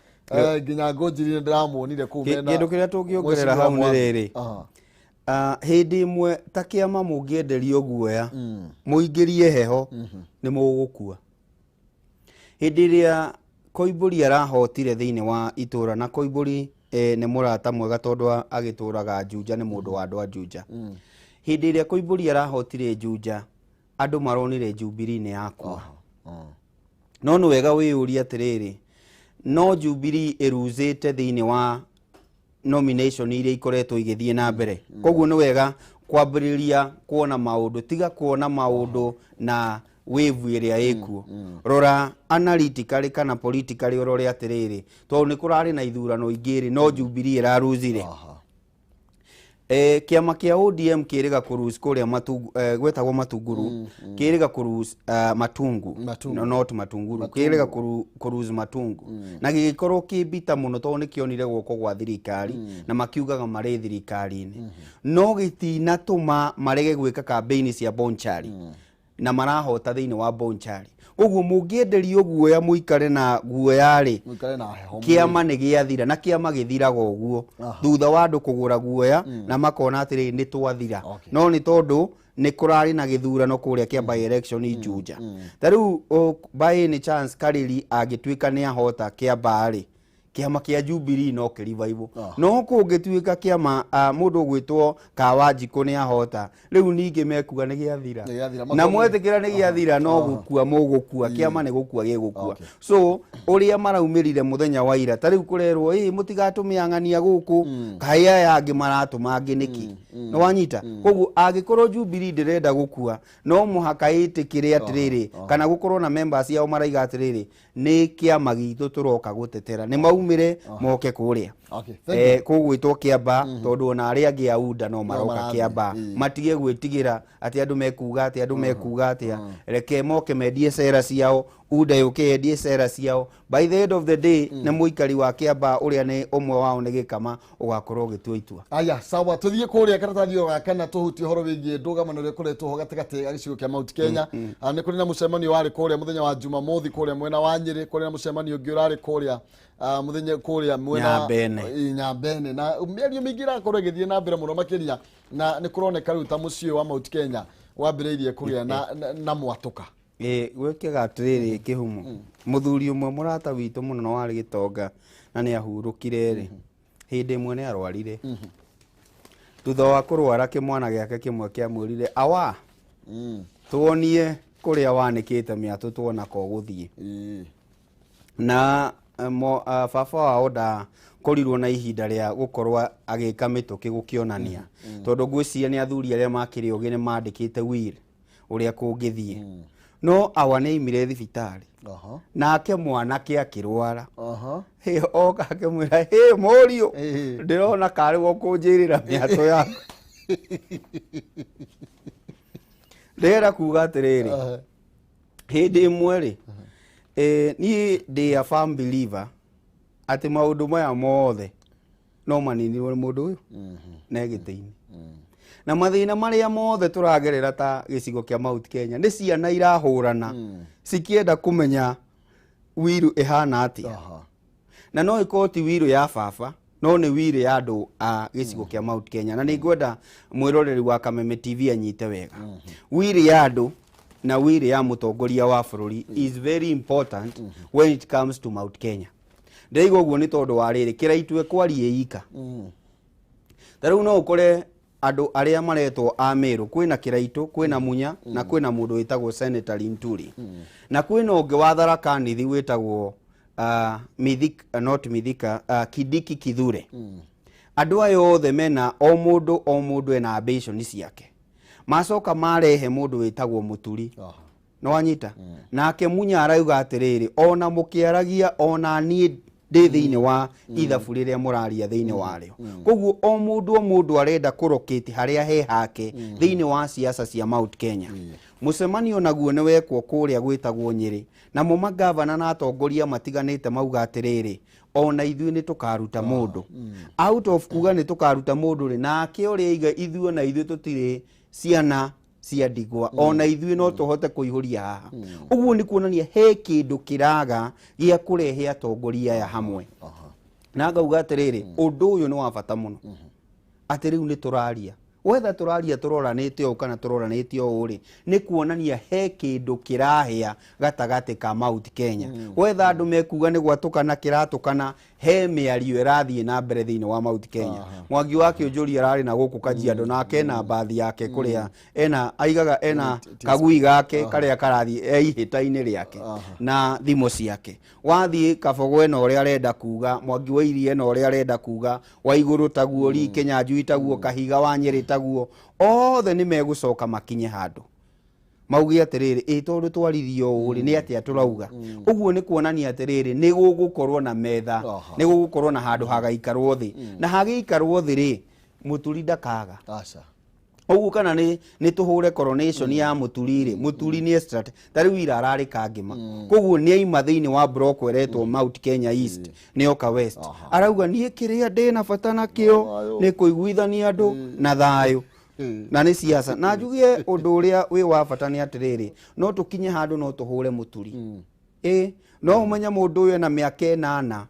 Nginya Ngũnjiri nĩ ndĩramuonire kũu mena Kĩndũ kĩrĩa tũngĩongerera Mheshimiwa hau nĩ Mwangi. rĩrĩ. Hĩndĩ ĩmwe ta kĩama mũngĩenderio guoya mũingĩrie heho nĩ mũgũkua. Hĩndĩ ĩrĩa Koimbũri arahotire thĩinĩ wa itũra, na Koimbũri nĩ mũrata mwega tondũ agĩtũraga Juja, nĩ mũndũ wa andũ a Juja. Hĩndĩ ĩrĩa Koimbũri arahotire Juja, andũ maronire Jubilee nĩ yakua. No nĩ wega wĩyũrie atĩrĩrĩ, no Jubilee ĩruzĩte thĩinĩ wa nomination iria ikoretwo igĩthiĩ na mbere. Koguo nĩ wega kwambĩrĩria kuona maũndũ, tiga kuona maũndũ na wave ĩrĩa ĩkuo. Rora analytically kana politically, ũrore atĩrĩrĩ, tondũ nĩ kũrarĩ na ithurano ingĩ rĩ, no Jubilee ĩraruzire. Kĩama kĩa ODM kĩrĩga kũruse kũrĩa Matungu, gwetagwo Matunguru, kĩrĩga kũruse Matungu. Matungu. No, not Matunguru, kĩrĩga kũruse Matungu na gĩgĩkorwo kĩmbita mũno tondũ nĩ kĩonire guoko gwa thirikari na makiugaga marĩ thirikari-inĩ, no gĩtinatũma marege gwĩka kambĩini cia Bonchari na marahota thĩinĩ wa Bonchari. Koguo mũngĩenderio guoya mũikare na guoya rĩ, Mũikare na heho. Kĩama nĩ gĩathira, na kĩama gĩthiraga ũguo thutha wa andũ kũgũra guoya na makona atĩrĩ nĩ twathira. No nĩ tondũ nĩ kũrarĩ na gĩthurano kũrĩa kĩa by election Juja. Ta rĩu by any chance Kariri angĩtuĩka nĩ ahota Kĩambaa rĩ, kĩama kĩa Jubilee no kĩrivaivwo. No kũngĩtuĩka kĩama mũndũ ũgwĩtwo Kawanjikũ nĩ ahota, rĩu ningĩ mekuga nĩ gĩathira. Nĩ gĩathira. Na mwetĩkĩra nĩ gĩathira, no gũkua mũgũkua, kĩama nĩ gũkua gĩgũkua. So ũrĩa maraumĩrire mũthenya wa ira, ta rĩu kũrerwo ĩ mũtigatũme ang'ania gũkũ, kaĩ aya angĩ maratũma angĩ nĩkĩ? Nĩ wanyita? Koguo angĩkorwo Jubilee ndĩrenda gũkua, no mũhaka ĩtĩkĩre atĩrĩrĩ, kana gũkorwo na members ao maraiga atĩrĩrĩ, nĩ kĩama gitũ tũroka gũtetera, nĩ maumĩre moke kũrĩa. Okay, thank you. Kũgwĩtwo Kĩamba, tondũ ona arĩa angĩ a UDA no maroka Marathiĩ, Kĩamba. Matige gwĩtigĩra atĩ andũ mekuga atĩa, andũ mekuga atĩa. Reke moke mendie cera ciao, UDA yũke yendie cera ciao. By the end of the day nĩ mũikari wa Kĩamba ũrĩa nĩ ũmwe wao nĩ Gĩkama ũgakorwo ũgĩtua itua. Aya, sawa, tuthiĩ kũrĩa karatathi o gaka na tũhutie ũhoro wĩgiĩ ndũgamano ĩrĩa ĩkoretwo ho gatagatĩ ga gĩcigo kĩa Mount Kenya. Nĩ kũrĩ na mũcemanio warĩ kũrĩa mũthenya wa Jumamothi kũrĩa mwena wa Nyĩrĩ, kũrĩ na mũcemanio ũngĩ ũrarĩ kũrĩa mũthenya kũrĩa mwena Nyambene. Nyambene, na mĩario mĩingĩ ĩrakorwo ĩgĩthiĩ na mbere mũno makĩria, na nĩ kũroneka rĩu ta mũciĩ wa Mount Kenya wambĩrĩirie kũgĩa na mwatũka. Gwĩkĩga atĩrĩrĩ, kĩhumo mũthuri ũmwe mũrata witũ mũno na warĩ gĩtonga na nĩ ahurũkire rĩ, hĩndĩ ĩmwe nĩ arwarire. Thutha wa kũrwara, kĩmwana gĩake kĩmwe kĩamwĩrire, "Awa, tuonie kũrĩa wanĩkĩte mĩatũ tuona ko gũthiĩ." Na baba wao ndakorirwo na ihinda rĩa gũkorwo agĩka mĩtũkĩ gũkĩonania, tondũ ngwĩciria nĩ athuri arĩa makĩrĩ ũgĩ nĩ mandĩkĩte will ũrĩa kũngĩthiĩ. No awa nĩ aimire thibitarĩ, nake mwanake akĩrwara. Hĩ, oka akĩmwĩra, "Hĩ mũriũ, ndĩrona karĩ gũkũnjĩrĩra mĩatũ yaku." Ndĩrenda kuga atĩrĩrĩ, hĩndĩ ĩmwe rĩ, niĩ ndĩ a firm believer atĩ maũndũ maya mothe no maninirwo nĩ mũndũ ũyũ ne gĩtĩ-inĩ, na mathĩna marĩa mothe tũragerera ta gĩcigo kĩa Mount Kenya nĩ ciana irahũrana cikĩenda kũmenya wiru ĩhana atĩa. Na no ĩkorwo ti wiru ya baba, no nĩ wiru ya andũ a gĩcigo kĩa Mount Kenya. Na nĩ ngwenda mwĩroreri wa Kameme TV anyite wega, wiru ya andũ na wiru ya mũtongoria wa bũrũri is very important when it comes to Mount Kenya. Ndĩraigua ũguo nĩ tondũ wa rĩrĩ, kĩraitwe kwaria ika. Ta rĩu no ũkore andũ arĩa maretwo a Meru, kwĩna Kĩraitũ, kwĩna Munya, na kwĩna mũndũ wĩtagwo Senator Linturi, na kwĩna ũngĩ wa Tharaka Nithi wĩtagwo Mithika, not Mithika, Kindiki Kithure. Andũ aya othe mena o mũndũ o mũndũ ena ambition ciake. Macoka marehe mũndũ wĩtagwo Mũturi. Nĩwanyita? Nake Munya arauga atĩrĩrĩ, ona mũkĩaragia ona niĩ ndĩ thĩinĩ wa ithabu rĩrĩa mũraria thĩinĩ warĩo. Koguo o mũndũ o mũndũ arenda kũrokĩti harĩa he hake thĩinĩ wa siasa cia Mount Kenya. Mũcemanio naguo nĩ wekwo kũrĩa gwĩtagwo Nyĩrĩ, namo magavana na atongoria matiganĩte mauga atĩrĩrĩ, ona ithuĩ nĩ tũkaruta mũndũ. Out of kuga nĩ tũkaruta mũndũ rĩ, nake ũrĩa aiga ithuĩ ona ithuĩ tũtirĩ ciana cia ndigwa, ona ithuĩ no tũhote kũihũria haha. Ũguo nĩ kuonania he kĩndũ kĩraga gĩa kũrehe atongoria aya hamwe. Na ngauga atĩrĩrĩ, ũndũ ũyũ nĩ wa bata mũno, atĩ rĩu nĩ tũraria, wetha tũraria tũroranĩte ũũ kana tũroranĩte ũũ rĩ, nĩ kuonania he kĩndũ kĩrahĩa gatagatĩ ka Mount Kenya. Wetha andũ mekuga nĩ gwatũkana kĩratũkana, he mĩario ĩrathiĩ na mbere thĩinĩ wa Mount Kenya. Mwangi wa Kĩũnjũri ararĩ na gũkũ Kajiado, nake ena mbathi yake kũrĩa ena aigaga ena kagui gake karĩa karathiĩ e ihĩta-inĩ rĩake na thimũ ciake. Wathiĩ Kabogo ena ũrĩa arenda kuga, Mwangi wa Iria ena ũrĩa arenda kuga, wa Igũrũ taguo, Lee Kinyanjui taguo, Kahiga wa Nyĩrĩ taguo, othe nĩ megũcoka makinye handũ mauge atĩrĩrĩ, ĩ tondũ twaririe ũũ rĩ, nĩ atĩa tũrauga. Ũguo nĩ kuonania atĩrĩrĩ, nĩ gũgũkorwo na metha, nĩ gũgũkorwo na handũ hagaikarwo thĩ, na hagĩikarwo thĩ rĩ, Mũturi ndakaga. Ũguo kana nĩ tũhũre coronation ya Mũturi rĩ, Mũturi nĩ extract ta rĩu ira ararĩ Kangĩma, koguo nĩ aima thĩinĩ wa block ĩretwo Mount Kenya East, nĩ oka West. Arauga niĩ kĩrĩa ndĩna bata nakĩo nĩ kũiguithania andũ na thayũ na nĩ siasa. Na njugie ũndũ ũrĩa wĩ wa bata nĩ atĩrĩrĩ, no tũkinye handũ no tũhũre Mũturi. Ĩ no ũmenye mũndũ ũyũ ena mĩaka 8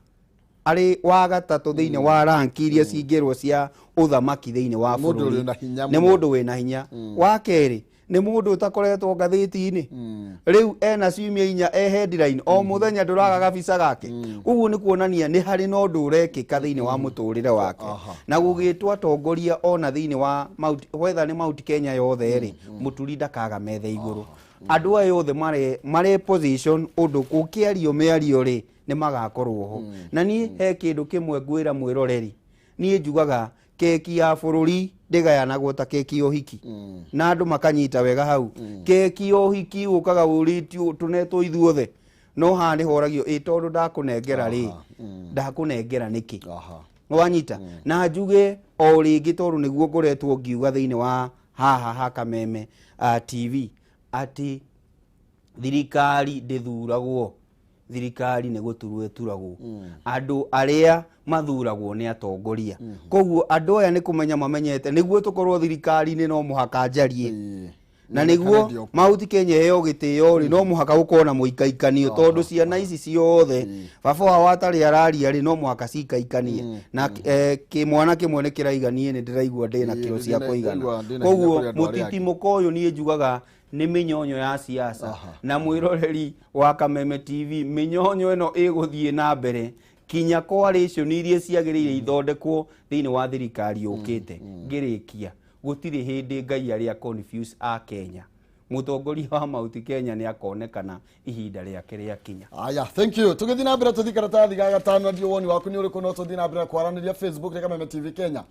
arĩ wa gatatũ thĩinĩ wa ranki iria cingĩrwo cia ũthamaki thĩinĩ wa bũrũri. Nĩ mũndũ wĩna hinya. Wa kerĩ nĩ mũndũ ũtakoretwo ngathĩti-inĩ, rĩu ena ciumia 4 e headline o mũthenya, ndũraga gabica gake. Ũguo nĩ kuonania nĩ harĩ na ũndũ ũrekĩka thĩinĩ wa mũtũrĩre wake. Na gũgĩtwo atongoria ona thĩinĩ wa Mount, whether nĩ Mount Kenya yothe rĩ, Mũturi ndakaga metha igũrũ. Andũ aya othe mare position ũndũ gũkĩario mĩario rĩ, nĩ magakorwo ho. Na niĩ he kĩndũ kĩmwe ngwĩra mwĩroreri, niĩ njugaga keki ya bũrũri ndĩgayanagwo ta keki ya ũhiki, na andũ makanyita wega hau. Keki ya ũhiki ũkaga ũrĩtio tũnetwo ithuothe, no haha nĩ horagio ĩ tondũ ndakũnengera rĩ, ndakũnengera nĩkĩ? Wanyita? Na njuge o rĩngĩ, tondũ nĩguo ngoretwo ngiuga thĩinĩ wa haha ha Kameme TV, atĩ thirikari ndĩthuragwo, thirikari nĩ gũturwo ĩturagwo. Andũ arĩa mathuragwo nĩ atongoria. Koguo andũ aya nĩ kũmenya mamenyete nĩguo tũkorwo thirikari-inĩ no mũhaka njarie, na nĩguo Mount Kenya ĩheo gĩtĩo rĩ, no mũhaka gũkorwo na mũikaikanio, tondũ ciana ici ciothe baba wao atarĩ araria rĩ, no mũhaka cikaikanie. Na kĩmwana kĩmwe nĩ kĩraiga niĩ nĩ ndĩraigua ndĩna kiro cia kũigana. Koguo mũtitimũko ũyũ niĩ njugaga nĩ mĩnyonyo ya siasa. Na mwĩroreri wa Kameme TV, mĩnyonyo ĩno ĩgũthiĩ na mbere kinya coalition iria ciagĩrĩire ithondekwo thĩinĩ wa thirikari yũkĩte. Ngĩrĩkia, gũtirĩ hĩndĩ Ngai arĩa confuse a Kenya. Mũtongoria wa Mount Kenya nĩ akonekana ihinda rĩake rĩakinya. Aya, thank you. Tũgĩthiĩ na mbere tũthiĩ karatathi ga gatano, ndio woni waku nĩ ũrĩkũ? No tũthiĩ na mbere kwaranĩria. Facebook nĩ Kameme TV Kenya,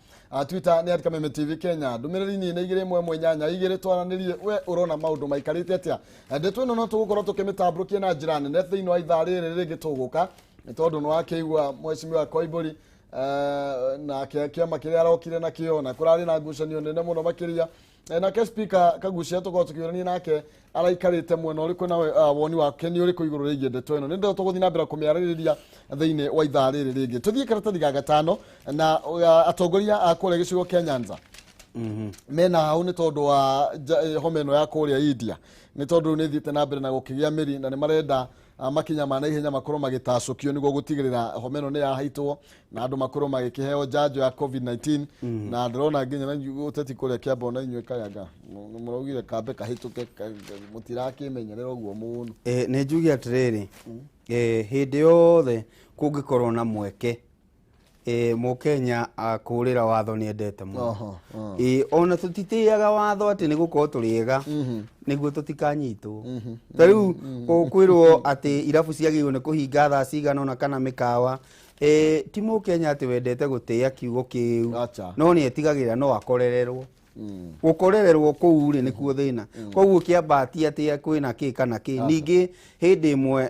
Twitter nĩ @Kameme TV Kenya. Ndũmĩrĩri niĩ nĩ 2 1 1 8 2, twaranĩrie we ũrona maũndũ maikarĩte atĩa. Ndeto ĩno no tũgũkorwo tũkĩmĩtambũrũkia na njĩra nene thĩinĩ wa ithaa rĩrĩ rĩngĩ tũgũka, nĩ tondũ nĩ wakĩigua mheshimiwa Koimbũri nake kĩama kĩrĩa arokire nakĩo, na kũrarĩ na ngucanio nene mũno makĩria. Nake Speaker Kagucia tũkorwo tũkĩũrania nake araikarĩte mwena ũrĩkũ, na woni wake nĩ ũrĩkũ igũrũ rĩgiĩ ndeto ĩno. Nĩ ndeto tũgũthiĩ na mbere kũmĩarĩrĩria thĩinĩ wa ithaa rĩrĩ rĩngĩ. Tũthiĩ karatathi ga gatano, na atongoria a kũrĩa gĩcigo kĩa Nyanza mena hau nĩ tondũ wa homa ĩno ya kũrĩa India, nĩ tondũ nĩ ĩthiĩte na mbere na gũkĩgĩa mĩri, na nĩ marenda makinya ma naihenya makorwo magĩtacũkio nĩguo gũtigĩrĩra homa ĩno nĩ yahaitwo na andũ makorwo magĩkĩheo njanjo ya COVID-19. Na ndĩrona nginya na ũteti kũrĩa Kiambu na inyuĩ Kayanga mũraugire kambe kahĩtũke, mũtirakĩmenyerera ũguo mũno. Nĩ njuge atĩrĩrĩ, hĩndĩ yothe kũngĩkorwo na mweke Mũkenya kũrĩra watho nĩ endete mũno. Oho, oh. Ona tũtitĩaga watho atĩ nĩ gũkorwo tũrĩ ega nĩguo tũtikanyitwo. Ta rĩu kwĩrwo atĩ irabu ciagĩrĩirwo nĩ kũhinga thaa cigana ũna kana mĩkawa, ti Mũkenya atĩ wendete gũtĩa kiugo kĩu, Acha. no nĩ etigagĩra no akorererwo. Gũkorererwo kũu rĩ nĩkuo thĩna. Koguo kĩambatia atĩ kwĩna kĩ kana kĩ. Ningĩ hĩndĩ ĩmwe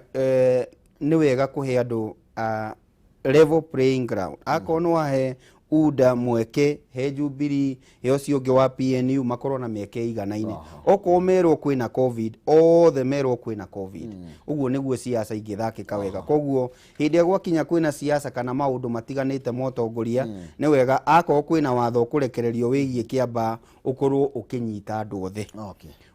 nĩ wega kũhe andũ level playing ground. Akorwo nĩ wahe UDA mweke, he Jubilee, he ũcio ũngĩ wa PNU, makorwo na mĩeke ĩiganaine. Okorwo merwo kwĩna COVID, othe merwo kwĩna COVID. Ũguo nĩguo siasa ingĩthakĩka wega. Koguo hĩndĩ ĩrĩa gwakinya kwĩna siasa kana maũndũ matiganĩte ma ũtongoria, nĩ wega akorwo kwĩna watho ũkũrekererio wĩgiĩ kĩamba ũkorwo ũkĩnyita andũ othe.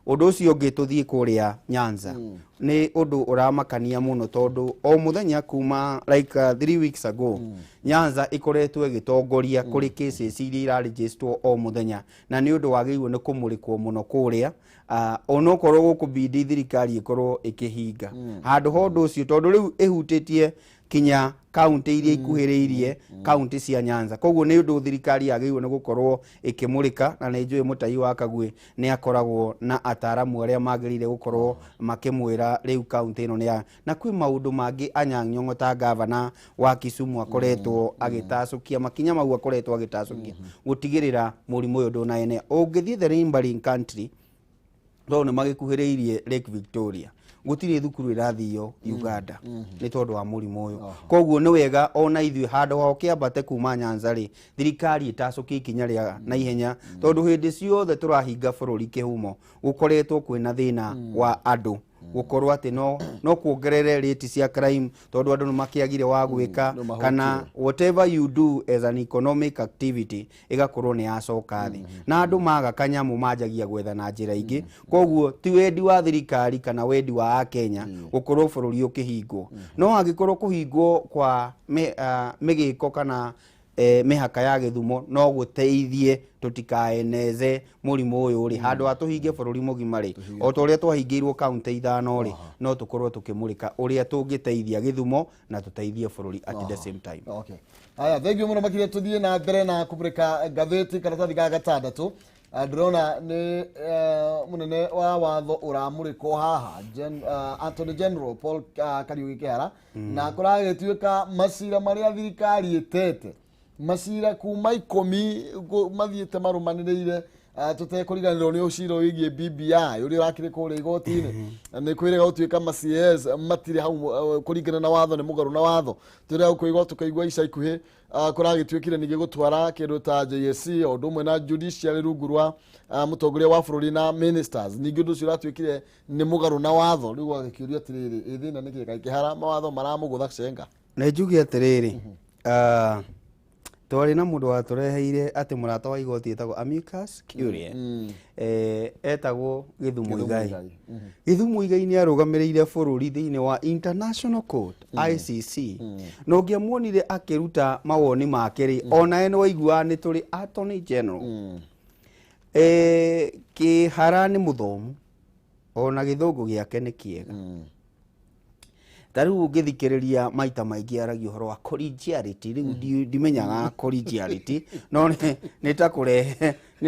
Ũndũ ũcio ũngĩ tũthiĩ kũrĩa Nyanza nĩ ũndũ ũramakania mũno tondũ o mũthenya kuma like 3 weeks ago Nyanza ĩkoretwo ĩgĩtongoria kũrĩ cases iria iraregistrwo o mũthenya, na nĩ ũndũ wagĩrĩirwo nĩ kũmũrĩkwo mũno kũrĩa, onokorwo gũkũ bidi thirikari ĩkorwo ĩkĩhinga handũ ha ũndũ ũcio tondũ rĩu ĩhutĩtie kinya kaunti iria ikuhĩrĩirie kaunti cia Nyanza. Koguo nĩ ũndũ thirikari yagĩrĩirwo nĩ gũkorwo ĩkĩmũrĩka, na nĩ njũĩ Mũtahi wa Kagwe nĩ akoragwo na ataramu arĩa magĩrĩire gũkorwo makĩmwĩra rĩu kaunti ĩno nĩ ya, na kwĩ maũndũ mangĩ Anyang' Nyong'o ta gavana wa Kisumu akoretwo agĩtacũkia makinya mau, akoretwo agĩtacũkia gũtigĩrĩra mũrimũ ũyũ ndũnaenea. Ũngĩthiĩ the neighboring country, tondũ nĩ magĩkuhĩrĩirie Lake Victoria, gũtirĩ thukuru ĩrathio Uganda nĩ tondũ wa mũrimũ ũyũ. Koguo nĩ wega ona ithuĩ handũ ha ũkĩambate kuma Nyanza rĩ, thirikari ĩtacũkie ikinya rĩa naihenya, tondũ hĩndĩ ciothe tũrahinga bũrũri kĩhumo gũkoretwo kwĩna thĩna wa andũ gũkorwo atĩ no kuongerere rate cia crime, tondũ andũ nĩ makĩagire wa gwĩka, nĩ mahũtire. Kana whatever you do as an economic activity ĩgakorwo nĩ yacoka thĩ, na andũ maga kanyamũ manjagia gwetha na njĩra ingĩ. Koguo ti wendi wa thirikari kana wendi wa akenya gũkorwo bũrũri ũkĩhingwo, no angĩkorwo kũhingwo kwa mĩgĩko kana mĩhaka ya Gĩthumo no gũteithie tũtikaeneze mũrimũ ũyũ rĩ, handũ ha tũhinge bũrũri mũgima rĩ, o ta ũrĩa twahingĩirwo kaunti 5 rĩ, no tũkorwo tũkĩmũrĩka ũrĩa tũngĩteithia Gĩthumo na tũteithie bũrũri at the same time. Okay. Aya, thank you mũno makĩria. Tũthiĩ na mbere na kũmũrĩka ngathĩti karatathi ga gatandatũ. Ndĩrona nĩ mũnene wa watho ũramũrĩkwo haha, Attorney General Paul Kariuki Kihara, na kũragĩtuĩka macira marĩa thirikari ĩtete, macira kuma 10 mathiĩte marũmanĩrĩire, tũtekũriganĩrwo nĩ ũcira wĩgiĩ BBI ũrĩa ũrakĩrĩ kũrĩa igoti-inĩ, nĩ kwĩrĩga gũtuĩka ma CS matirĩ hau kũringana na watho, nĩ mũgarũ na watho. Tũrĩa kũigua tũkaigua ica ikuhĩ kũragĩtuĩkire ningĩ gũtwara kĩndũ ta JSC o ũndũ ũmwe na judiciary rungu rwa mũtongoria wa bũrũri na ministers, ningĩ ũndũ ũcio ũratuĩkire nĩ mũgarũ na watho. Rĩu gwagĩkĩũrio atĩrĩrĩ, ĩ thĩna nĩ kĩ? Kaĩ Kĩhara mawatho maramũgũtha cenga? Na njuge atĩrĩrĩ, twarĩ na mũndũ watũreheire atĩ mũrata wa igoti etagwo amicus curiae, etagwo Gĩthumo Igai. Igai. Gĩthumo Igai nĩ arũgamĩrĩire bũrũri thĩinĩ wa International Court, ICC, na ũngĩamuonire akĩruta mawoni make rĩ, onawe nĩ waiguaga nĩ tũrĩ Attorney General. Kĩhara nĩ mũthomu, ona gĩthũngũ gĩake nĩ kĩega. Ta rĩu ũngĩthikĩrĩria maita maingĩ aragia ũhoro wa collegiality. Rĩu ndimenyaga collegiality, no nĩ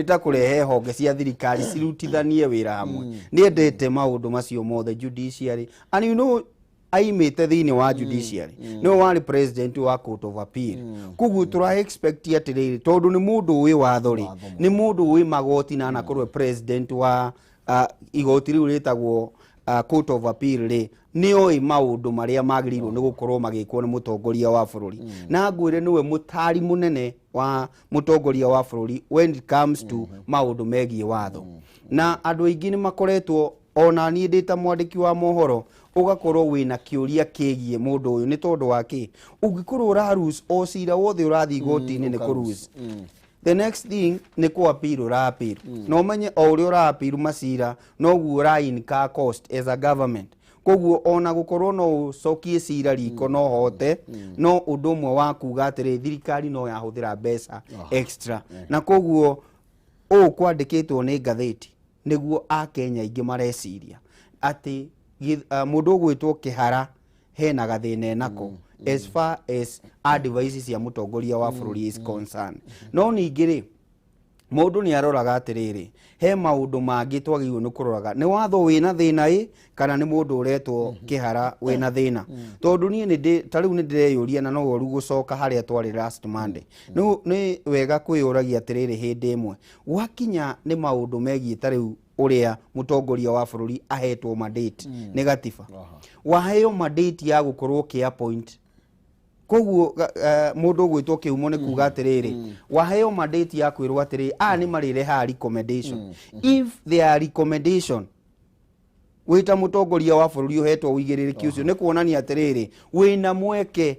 ta kũrehe honge cia thirikari cirutithanie wĩra hamwe. Nĩ endete maũndũ macio mothe, judiciary, and you know aimĩte thĩinĩ wa judiciary, nĩwe warĩ president wa Court of Appeal. Koguo tũra expect atĩrĩrĩ, tondũ nĩ mũndũ ũĩ watho rĩ, nĩ mũndũ ũĩ magoti, na anakorwo e president wa igoti rĩu rĩtagwo Court of Appeal rĩ, nĩ oĩ maũndũ marĩa magĩrĩirwo nĩ gũkorwo magĩkwo nĩ mũtongoria wa bũrũri. Na ngwĩre nĩwe mũtari mũnene wa mũtongoria wa bũrũri when it comes to maũndũ megiĩ watho. Na andũ aingĩ nĩ makoretwo, ona niĩ ndĩ ta mwandĩki wa mohoro, ũgakorwo wĩna kĩũria kĩgiĩ mũndũ ũyũ. Nĩ tondũ wa kĩ ũngĩkorwo ũra o cira wothe ũrathiĩ igoti-inĩ nĩ kũ the next thing nĩ kũ appeal, ũra appeal, na ũmenye o ũrĩa ũra appeal macira noguo ũra incur cost as a government. Koguo ona gũkorwo no ũcokie cira riko no hote, no ũndũ ũmwe wa kuga atĩrĩ, thirikari no yahũthĩra mbeca extra. Na koguo ũũ kwandĩkĩtwo nĩ ngathĩti nĩguo akenya aingĩ mareciria atĩ mũndũ ũgwĩtwo Kĩhara hena gathĩna enako. As far as advice cia mũtongoria wa bũrũri is concerned, no ningĩ rĩ, mũndũ nĩ aroraga atĩrĩrĩ, he maũndũ mangĩ twagĩrĩirwo nĩ kũroraga, nĩ watho wĩna thĩna ĩ kana nĩ mũndũ ũretwo kĩhara wĩna thĩna. Tondũ niĩ nĩ ndĩ ta rĩu nĩ ndĩreyũria, na no ũru gũcoka harĩa twarĩ last Monday, nĩ wega kwĩyũragia atĩrĩrĩ, hĩndĩ ĩmwe gwakinya nĩ maũndũ megiĩ ta rĩu ũrĩa mũtongoria wa bũrũri ahetwo mandate nĩ gatiba, waheo mandate ya gũkorwo ũkĩ appoint, koguo mũndũ ũgwĩtwo kĩhumo nĩ kuga atĩrĩrĩ, waheo mandate ya kwĩrwo atĩrĩrĩ, aya nĩ marĩrehaga recommendation. If their recommendation, wĩta mũtongoria wa bũrũri ũhetwo ũigĩrĩrĩki ũcio, nĩ kuonania atĩrĩrĩ, wĩna mweke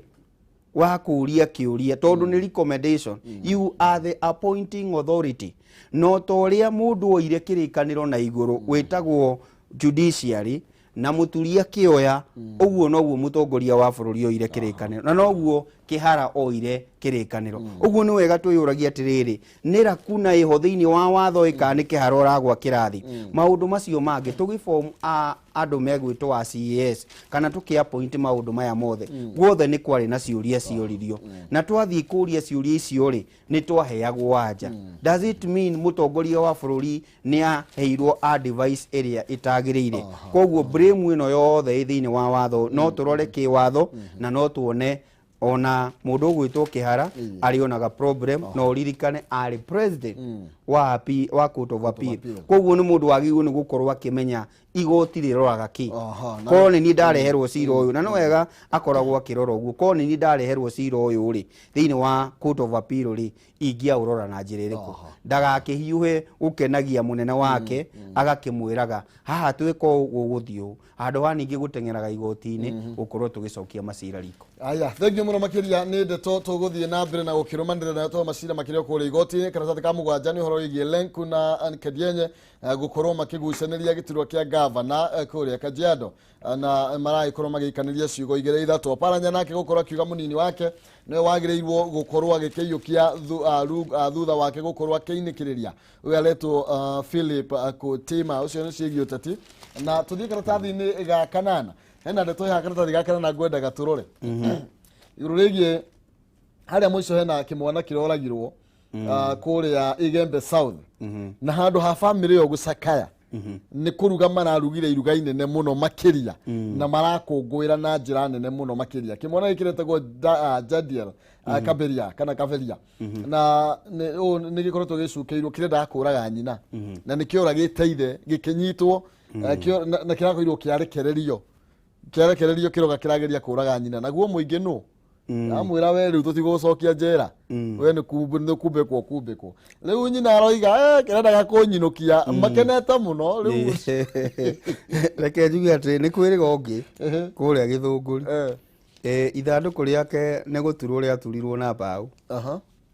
wa kũũria kĩũria, tondũ nĩ recommendation. You are the appointing authority. No ta ũrĩa mũndũ oire kĩrĩkanĩro na igũrũ wĩtagwo judiciary na mũturia kĩoya, ũguo noguo mũtongoria wa bũrũri oire kĩrĩkanĩro, na noguo kĩhara oire kĩrĩkanĩro. Ũguo nĩ wega twĩyũragia atĩrĩrĩ, nĩ rakuna ĩho thĩinĩ wa watho ĩ kana nĩ kĩhara ũragwa kĩrathi? Maũndũ macio mangĩ tũgĩform a andũ megwĩtwo wa CAS kana tũkĩ appoint, maũndũ maya mothe guothe nĩ kwarĩ na ciũria cioririo, na twathiĩ kũria ciũria icio rĩ, nĩ twaheagwo anja. Does it mean mũtongoria wa bũrũri nĩ aheirwo advice ĩrĩa ĩtagĩrĩire? Koguo blame ĩno yothe ĩ thĩinĩ wa watho. No tũrore kĩwatho na no tuone ona mũndũ ũgwĩtwo kĩhara arĩonaga problem. No ũririkane arĩ president wa court of appeal. Appeal. Koguo nĩ mũndũ wagĩrĩirwo nĩ gũkorwo akĩmenya igoti rĩroraga kĩ. Korwo nĩ niĩ ndareherwo cira ũyũ, na no wega akoragwo akĩrora ũguo, korwo nĩ niĩ ndareherwo cira ũyũ rĩ, thĩinĩ wa court of appeal rĩ, ingĩaũrora na njĩra ĩrĩkũ? Ndagakĩhiũhe gũkenagia mũnene wake, agakĩmwĩraga haha twĩka ũũ gũgũthiĩ ũũ, handũ ha ningĩ gũteng'eraga igoti-inĩ gũkorwo tũgĩcokia macira riko. Aya, thengiũ mũno makĩria nĩ ndeto tũgũthiĩ na mbere na gũkĩrũmanĩrĩra nayo, tondũ macira makĩrĩ o kũrĩa igoti-inĩ. Karatathi ka mũgwanja nĩ ũhoro wĩgiĩ Lenku na Anne Kadienye gũkorwo makĩgucanĩria gĩturwa kĩa gavana kũrĩa Kajiado. Na maragĩkorwo magĩikanĩria ciugo igĩrĩ ithatũ. Oparanya nake gũkorwo akiuga mũnini wake nĩwe wagĩrĩirwo gũkorwo agĩkĩiyũkia thutha wake gũkorwo akĩinĩkĩrĩria ũyũ aretwo Philip Kutima. Ũcio nĩ ciĩgiĩ ũteti. Na tũthiĩ karatathi-inĩ ga kanana, hena ndeto ya karatathi ga kanana ngwendaga tũrore igũrũ rĩgiĩ harĩa mũico hena kĩmwana kĩroragirwo kũrĩa Igembe South, na handũ ha bamĩrĩ ĩyo gũcakaya nĩ kũruga mararugire iruga inene mũno makĩria na marakũngũĩra na njĩra nene mũno makĩria. Kĩmwana gĩkĩ kĩretagwo Jadiel Kaberia kana Kaberia, na ũũ nĩ gĩkoretwo gĩcukĩirwo kĩrendaga kũraga nyina, na nĩ kĩoragĩte ithe gĩkĩnyitwo, na kĩrakorirwo kĩarekererio kĩarekererio kĩroga kĩrageria kũraga nyina. Naguo mũingĩ nũ amwĩra, we rĩu tũtigũgũcokia njera, we nĩ kumbĩkwo kumbĩkwo. Rĩu nyina aroiga, "Eh, kĩrendaga kũnyinũkia." Makenete mũno rĩu. Reke njuge atĩ nĩ kwĩrĩga ũngĩ kũrĩa Gĩthũngũri. Ithandũkũ rĩake nĩ gũturwo rĩaturirwo na mbaũ.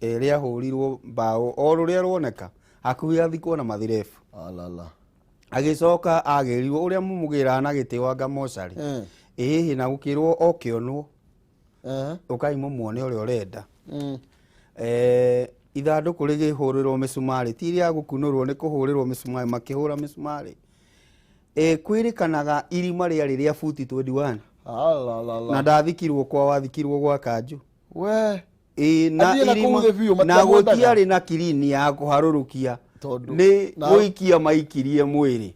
Rĩahũrirwo mbaũ o rũrĩa ruoneka hakuhĩ athikwo na mathirebu. Alala. Agĩcoka agĩrirwo ũrĩa mũmũgĩraga na gĩtĩ wanga mocarĩ. Ĩhĩ, na gũkĩrwo okĩonwo, ũkai mũmuone ũrĩa ũrenda. Ithandũkũ rĩgĩhũrĩrwo mĩcumarĩ, ti rĩa gũkunũrwo, nĩ kũhũrĩrwo mĩcumarĩ, makĩhũra mĩcumarĩ. Kwĩrĩkanaga irima rĩarĩ rĩa buti 21. Alalala. Na ndathikirwo kwa, wathikirwo gwa kanju. We. Ĩ, na Athiĩ na irima kũu thĩ biũ, na matiamwendaga. gũtiarĩ na kirini ya kũharũrũkia. Tondũ nĩ gũikia maikirie mwĩrĩ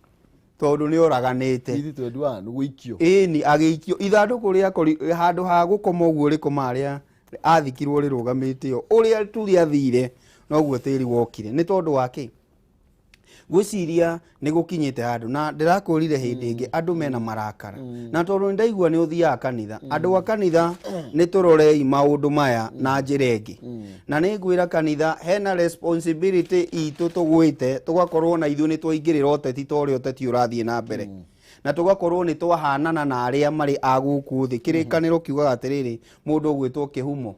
tondũ nĩ oraganĩte. Ithi 21 gũikio. Ĩni, agĩikio ithandũkũ rĩakori handũ ha gũkoma ũguo rĩkoma harĩa athikirwo rĩrũgamĩte o ũrĩa tu rĩathire noguo tĩri wokire. Nĩ tondũ wa kĩ? Ngwĩciria nĩ gũkinyĩte handũ na ndĩrakwĩrire hĩndĩ ĩngĩ andũ mena marakara, na tondũ nĩ ndaigua nĩ ũthiaga kanitha, andũ a kanitha nĩ tũrorei maũndũ maya na njĩra ĩngĩ. Na nĩ ngwĩra kanitha hena responsibility itũ tũgwĩte, tũgakorwo na ithuĩ nĩ twaingĩrĩra ũteti ta ũrĩa ũteti ũrathiĩ na mbere, na tũgakorwo nĩ twahanana na arĩa marĩ a gũkũ thĩ. Kĩrĩkanĩro kiugaga atĩrĩrĩ, mũndũ ũgwĩtwo kĩhumo,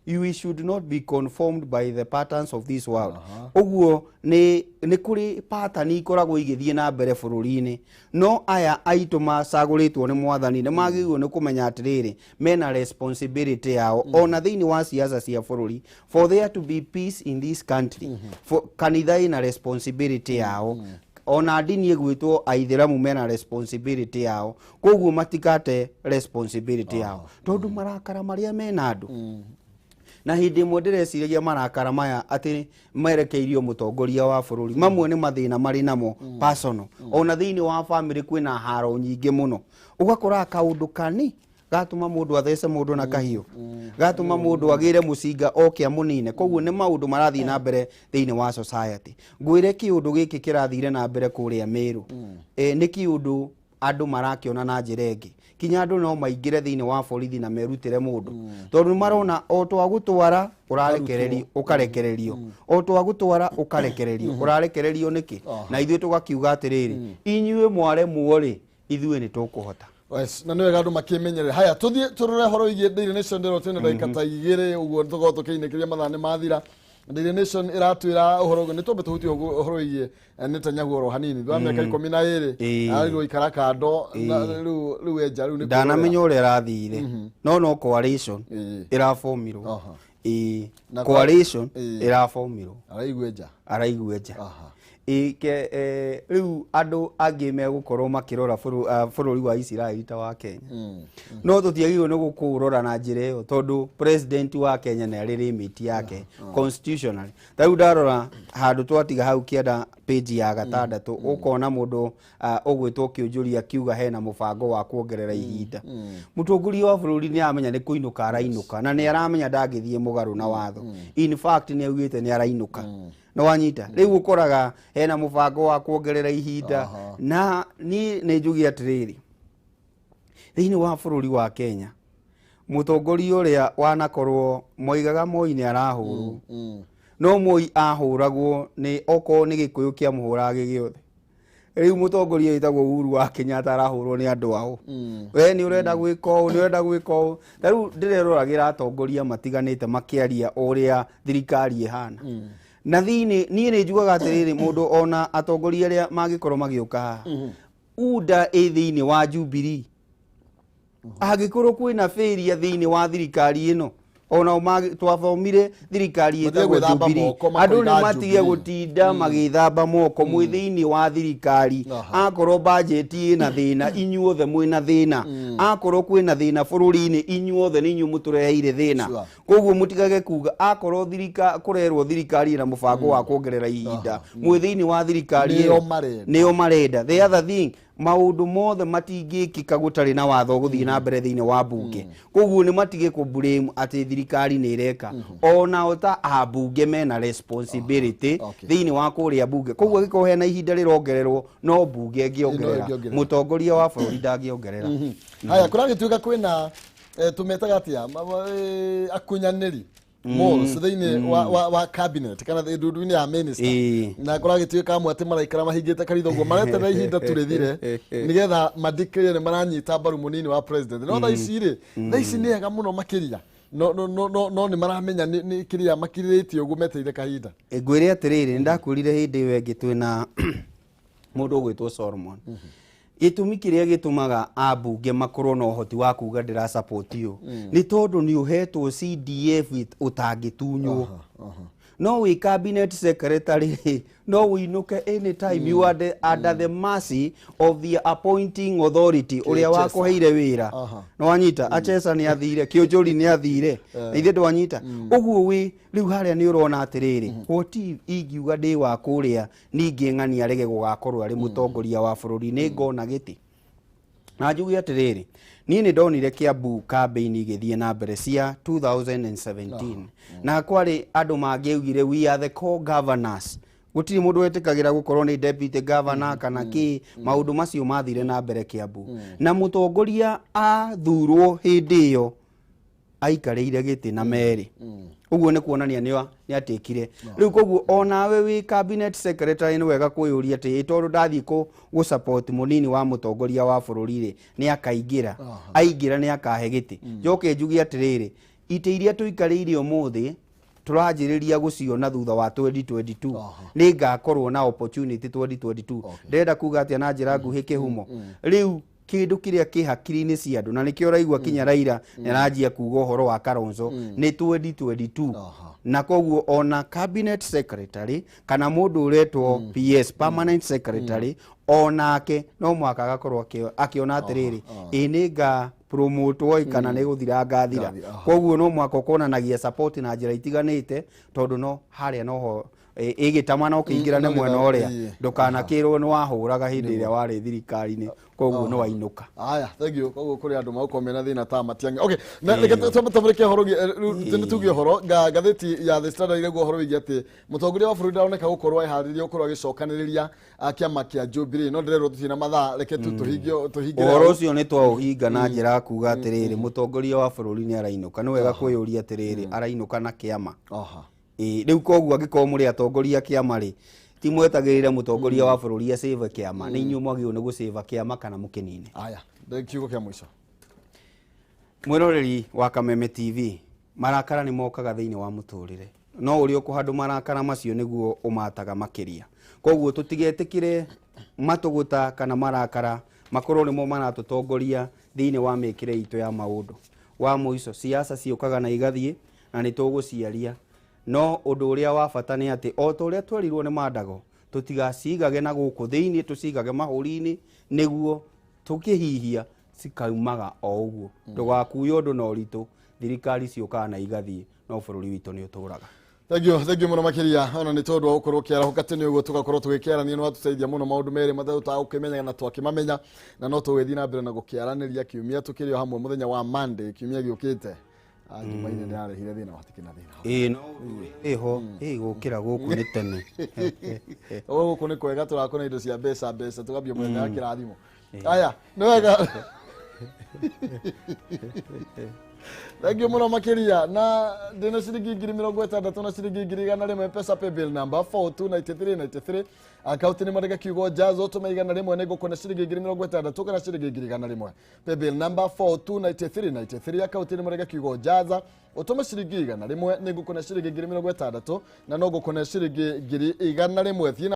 you should not be conformed by the patterns of this world. Ũguo nĩ kũrĩ pattern ikoragwo igĩthiĩ na mbere bũrũri-inĩ, no aya aitũ macagũrĩtwo nĩ mwathani nĩ magĩrĩirwo nĩ kũmenya atĩrĩrĩ, mena responsibility yao ona thĩinĩ wa siasa cia bũrũri, for there to be peace in this country. For kanitha ĩna responsibility yao. Ona ndini ĩgwĩtwo aithĩramu mena responsibility yao, koguo matikate responsibility yao tondũ marakara marĩa mena andũ. Na hĩndĩ ĩmwe ndĩreciragia marakara maya atĩ merekeirio mũtongoria wa bũrũri, mamwe nĩ mathĩna marĩ namo personal. Ona thĩinĩ wa family kwĩna haro nyingĩ mũno, ũgakora kaũndũ kani gatũma mũndũ athece mũndũ na kahiũ, gatũma mũndũ agĩre mũcinga oke amũnine. Koguo nĩ maũndũ marathiĩ na mbere thĩinĩ wa society. Ngwĩre kĩũndũ gĩkĩ kĩrathire na mbere kũrĩa Meru, nĩ kĩũndũ andũ marakĩona na njĩra ĩngĩ. Kinya andũ no maingĩre thĩinĩ wa borithi na merutĩre mũndũ, tondũ marona o twagũtwara ũrarekererio, ũkarekererio, o twagũtwara ũkarekererio, ũrarekererio nĩkĩ? Na ithuĩ tũgakiuga atĩrĩrĩ, inyuĩ mwaremwo rĩ, ithuĩ nĩ tũkũhota. Yes, na nĩ wega andũ makĩmenyerere. Haya, tũthiĩ tũrore horo wĩgiĩ Daily Nation. Ndĩrwo twĩna ndagĩka ta 2 ũguo tũkorwo tũkĩinĩkĩria, mathaa nĩ mathira. Daily Nation ĩratwĩra ũhoro ũguo nĩ twambe tũhutie ũhoro wĩgiĩ Netanyahu oro hanini thutha wa mĩaka 12. Arirwo ikara kando na rĩu enja rĩu nĩ Ndanamenya ũrĩa ĩrathire, no coalition ĩrabomirwo. Ĩĩ. Coalition ĩrabomirwo. Araigua enja. Araigua nja. Ĩĩ, rĩu andũ angĩ megũkorwo makĩrora bũrũri wa Isiraeli ta wa Kenya, no tũtiagĩrĩirwo nĩ gũkũrora na njĩra ĩyo tondũ president wa Kenya nĩ arĩ limit yake constitutionally. Ta rĩu ndarora handũ twatiga hau kĩanda page ya gatandatũ, ũkona mũndũ ũgwĩtwo Kĩũnjũri akiuga hena mũbango wa kuongerera ihinda. Mũtongoria wa bũrũri nĩ aramenya nĩ kũinũka arainũka, na nĩ aramenya ndangĩthiĩ mũgarũ na watho. In fact, nĩ augĩte nĩ arainũka. Nĩ wanyita? Rĩu ũkoraga hena mũbango wa kuongerera ihinda. Na niĩ nĩ njuge atĩrĩrĩ, thĩinĩ wa bũrũri wa Kenya, mũtongoria ũrĩa wanakorwo moigaga Moi nĩ arahũrwo, no Moi ahũragwo nĩ okorwo nĩ Gĩkũyũ kĩamũhũraga gĩgĩothe. Rĩu mũtongoria wĩtagwo Uhuru wa Kenyatta arahũrwo nĩ andũ ao. We nĩ ũrenda gwĩka ũũ, nĩ ũrenda gwĩka ũũ. Ta rĩu ndĩreroragĩra atongoria matiganĩte makĩaria ũrĩa thirikari ĩhana na thĩinĩ. Niĩ nĩ njugaga atĩrĩrĩ, mũndũ ona atongoria arĩa mangĩkorwo magĩũka haha, UDA ĩ thĩinĩ wa Jubilee, angĩkorwo kwĩna failure thĩinĩ wa thirikari ĩno, onao twathomire thirikari Matige ĩtagwo gwĩthamba Jubilee. moko, Andũ nĩ makoiga matige Jubilee. gũtinda magĩthamba moko mwĩ thĩinĩ wa thirikari. Akorwo bajeti ĩna thĩna, inyuothe mwĩna thĩna. Akorwo kwĩna thĩna bũrũri-inĩ, inyuothe nĩ inyuĩ mũtũreheire thĩna. Koguo mũtigage kuga akorwo kũrerwo thirikari ĩna mũbango wa kuongerera ihinda, mwĩ thĩinĩ wa thirikari Nĩo ĩyo. marenda. Nĩo marenda. The other thing, maũndũ mothe matingĩkĩka gũtarĩ na watho gũthiĩ na mbere thĩinĩ wa mbunge. Koguo nĩ matige kũ blame atĩ thirikari nĩ ĩreka. Onao ta ambunge mena responsibility thĩinĩ wa kũrĩa mbunge. Koguo angĩkorwo hena ihinda rĩrongererwo, no mbunge ĩngĩongerera. Ĩngĩongerera. Mũtongoria wa bũrũri ndangĩongerera. Haya, kũragĩtuĩka kwĩna tũmetaga atĩa, akunyanĩri, moles thĩinĩ wa cabinet kana ndundu-inĩ ya minister. Na kũragĩtuĩka amwe atĩ maraikara mahingĩte karitho ũguo, mareterera ihinda tu rĩthire nĩgetha madeclare nĩ maranyita mbaru mũnini wa president. No thaa ici rĩ, thaa ici nĩ ega mũno makĩria, no nĩ maramenya nĩ kĩrĩa makirĩrĩtie ũguo metereire kahinda. Ngwĩre atĩrĩrĩ, nĩ ndakwĩrire hĩndĩ ĩyo ĩngĩ twĩna mũndũ ũgwĩtwo Solomon, gĩtũmi kĩrĩa gĩtũmaga ambunge makorwo na ũhoti wa kuga ndĩra support ũyũ nĩ tondũ nĩ ũhetwo CDF ũtangĩtunywo. No wĩ cabinet secretary, no ũinũke anytime. You are under the mercy of the appointing authority ũrĩa Kĩchesa. wakũheire wĩra. Nĩ wanyita? Achesa nĩ athire, Kĩũnjũri nĩ athire, na ithe ndwanyita ũguo wĩ rĩu harĩa. Nĩ ũrona atĩrĩrĩ, what if ingiuga ndĩ wa kũrĩa, ningĩ ng'ani arege gũgakorwo arĩ mũtongoria wa bũrũri, nĩ ngona gĩtĩ? Na njuge atĩrĩrĩ, niĩ nĩ ndonire Kiambu campaign igĩthiĩ na mbere cia 2017, na kwarĩ andũ mangĩaugire we are the co-governors. Gũtirĩ mũndũ wetĩkagĩra gũkorwo nĩ deputy governor kana kĩ. Maũndũ macio mathire na mbere Kiambu, na mũtongoria athurwo hĩndĩ ĩyo aikarĩire gĩtĩ na merĩ. Ũguo nĩ kuonania nĩ atĩkire rĩu. Koguo onawe wĩ cabinet secretary, nĩ wega kwĩyũria atĩ ĩ tondũ ndathiĩ gũ support mũnini wa mũtongoria wa bũrũri rĩ, nĩ akaingĩra? Aingĩra, nĩ akahe gĩtĩ? Njoke njuge atĩrĩrĩ, itĩ iria tũikarĩire ũmũthĩ tũranjĩrĩria gũciona thutha wa 2022. Nĩ ngakorwo na opportunity 2022? Ndĩrenda kuga atĩa na njĩra nguhĩ, kĩhumo rĩu? Kĩndũ kĩrĩa kĩ hakiri-inĩ cia andũ, na nĩkĩo ũraigua kinya Raila nĩaranjia kuga ũhoro wa Kalonzo nĩ 2022. Na koguo ona cabinet secretary kana mũndũ ũretwo PS, permanent secretary, onake no mũhaka agakorwo akĩona atĩrĩrĩ, ĩ nĩ nga promotwo kana nĩ gũthira ngathira. Koguo no mũhaka ũkonanagia support na njĩra itiganĩte, tondũ no harĩa noho ĩgĩtama no kĩingĩra nĩ mwena ũrĩa ndũkanakĩrwo nĩ wahũraga hĩndĩ ĩrĩa warĩ thirikari-inĩ, koguo no wainũka. Aya, thank you. Koguo kũrĩ andũ magũkorwo mena thĩna ta Matiang'i. Okay, na reke twamũrĩke ũhoro rĩu tuge ũhoro ngathĩti ya The Standard ĩraigua ũhoro wĩgiĩ atĩ mũtongoria wa bũrũri ndaroneka gũkorwo eharĩirie gũkorwo agĩcokanĩrĩria kĩama kĩa Jubilee, no ndĩrerwo tũtirĩ na mathaa, reke tu tũhingĩre ũhoro ũcio. Nĩ twaũhinga na njĩra ya kuga atĩrĩrĩ, mũtongoria wa bũrũri nĩ arainũka. Nĩ wega kwĩyũria atĩrĩrĩ, arainũka na kĩama? Ĩĩ, rĩu koguo angĩkorwo mũrĩ atongoria kĩama rĩ, ti mwetagĩrĩre mũtongoria wa bũrũri acĩve kĩama, nĩ inyuĩ mwagĩrĩirwo nĩ gũcĩva kĩama kana mũkĩnine. Aya, kiugo kĩa mũico. Mwĩroreri wa Kameme TV, marakara nĩ mokaga thĩinĩ wa mũtũrĩre, no ũrĩa ũkũhandũ marakara macio nĩguo ũmataga makĩria. Koguo tũtigetĩkĩre matũgũta kana marakara makorwo nĩmo maratũtongoria thĩinĩ wa mĩkĩre itũ ya maũndũ. Wa mũico, siasa ciũkaga na igathiĩ na nĩ tũgũciaria, no ũndũ ũrĩa wa bata nĩ atĩ o ta ũrĩa twerirwo nĩ Mandago, tũtigacigage na gũkũ thĩinĩ, tũcigage mahũri-inĩ nĩguo tũkĩhihia cikaumaga o ũguo. Ndũgakue ũndũ na ũritũ, thirikari ciũkaga na igathiĩ, no bũrũri witũ nĩ ũtũraga. Thank you, thank you mũno makĩria, ona nĩ tondũ wa gũkorwo ũkĩarahũka tene ũguo tũgakorwo tũgĩkĩarania. Nĩ watũteithia mũno maũndũ merĩ matatũ tagũkĩmenyaga na twakĩmamenya, na no tũgĩthiĩ na mbere na gũkĩaranĩria kiumia tũkĩrĩ o hamwe mũthenya wa Monday kiumia gĩũkĩte. Jumaine nĩ yarehire thĩna, hatikĩ na thĩna. Ĩĩ, no ĩho ĩ gũkĩra gũkũ nĩ tene. Gũkũ nĩ kwega, tũrakona indo cia mbeca mbeca, tũgambia mũthenya wa kĩrathimo. Aya, nĩ wega, thank you mũno makĩria. Na ndĩna ciringi 60,000 na ciringi 100,000, Mpesa paybill number 429393, akaunti nĩ marĩga kiugo jazo, tũme 100, nĩ ngũkũne ciringi 60,000 kana ciringi 100,000. Paybill number 429393, akaunti nĩ marĩga kiugo jaza, ũtũme ciringi 100, nĩ ngũkũne ciringi 60,000 na no ngũkũne ciringi 100,000. Thiĩ na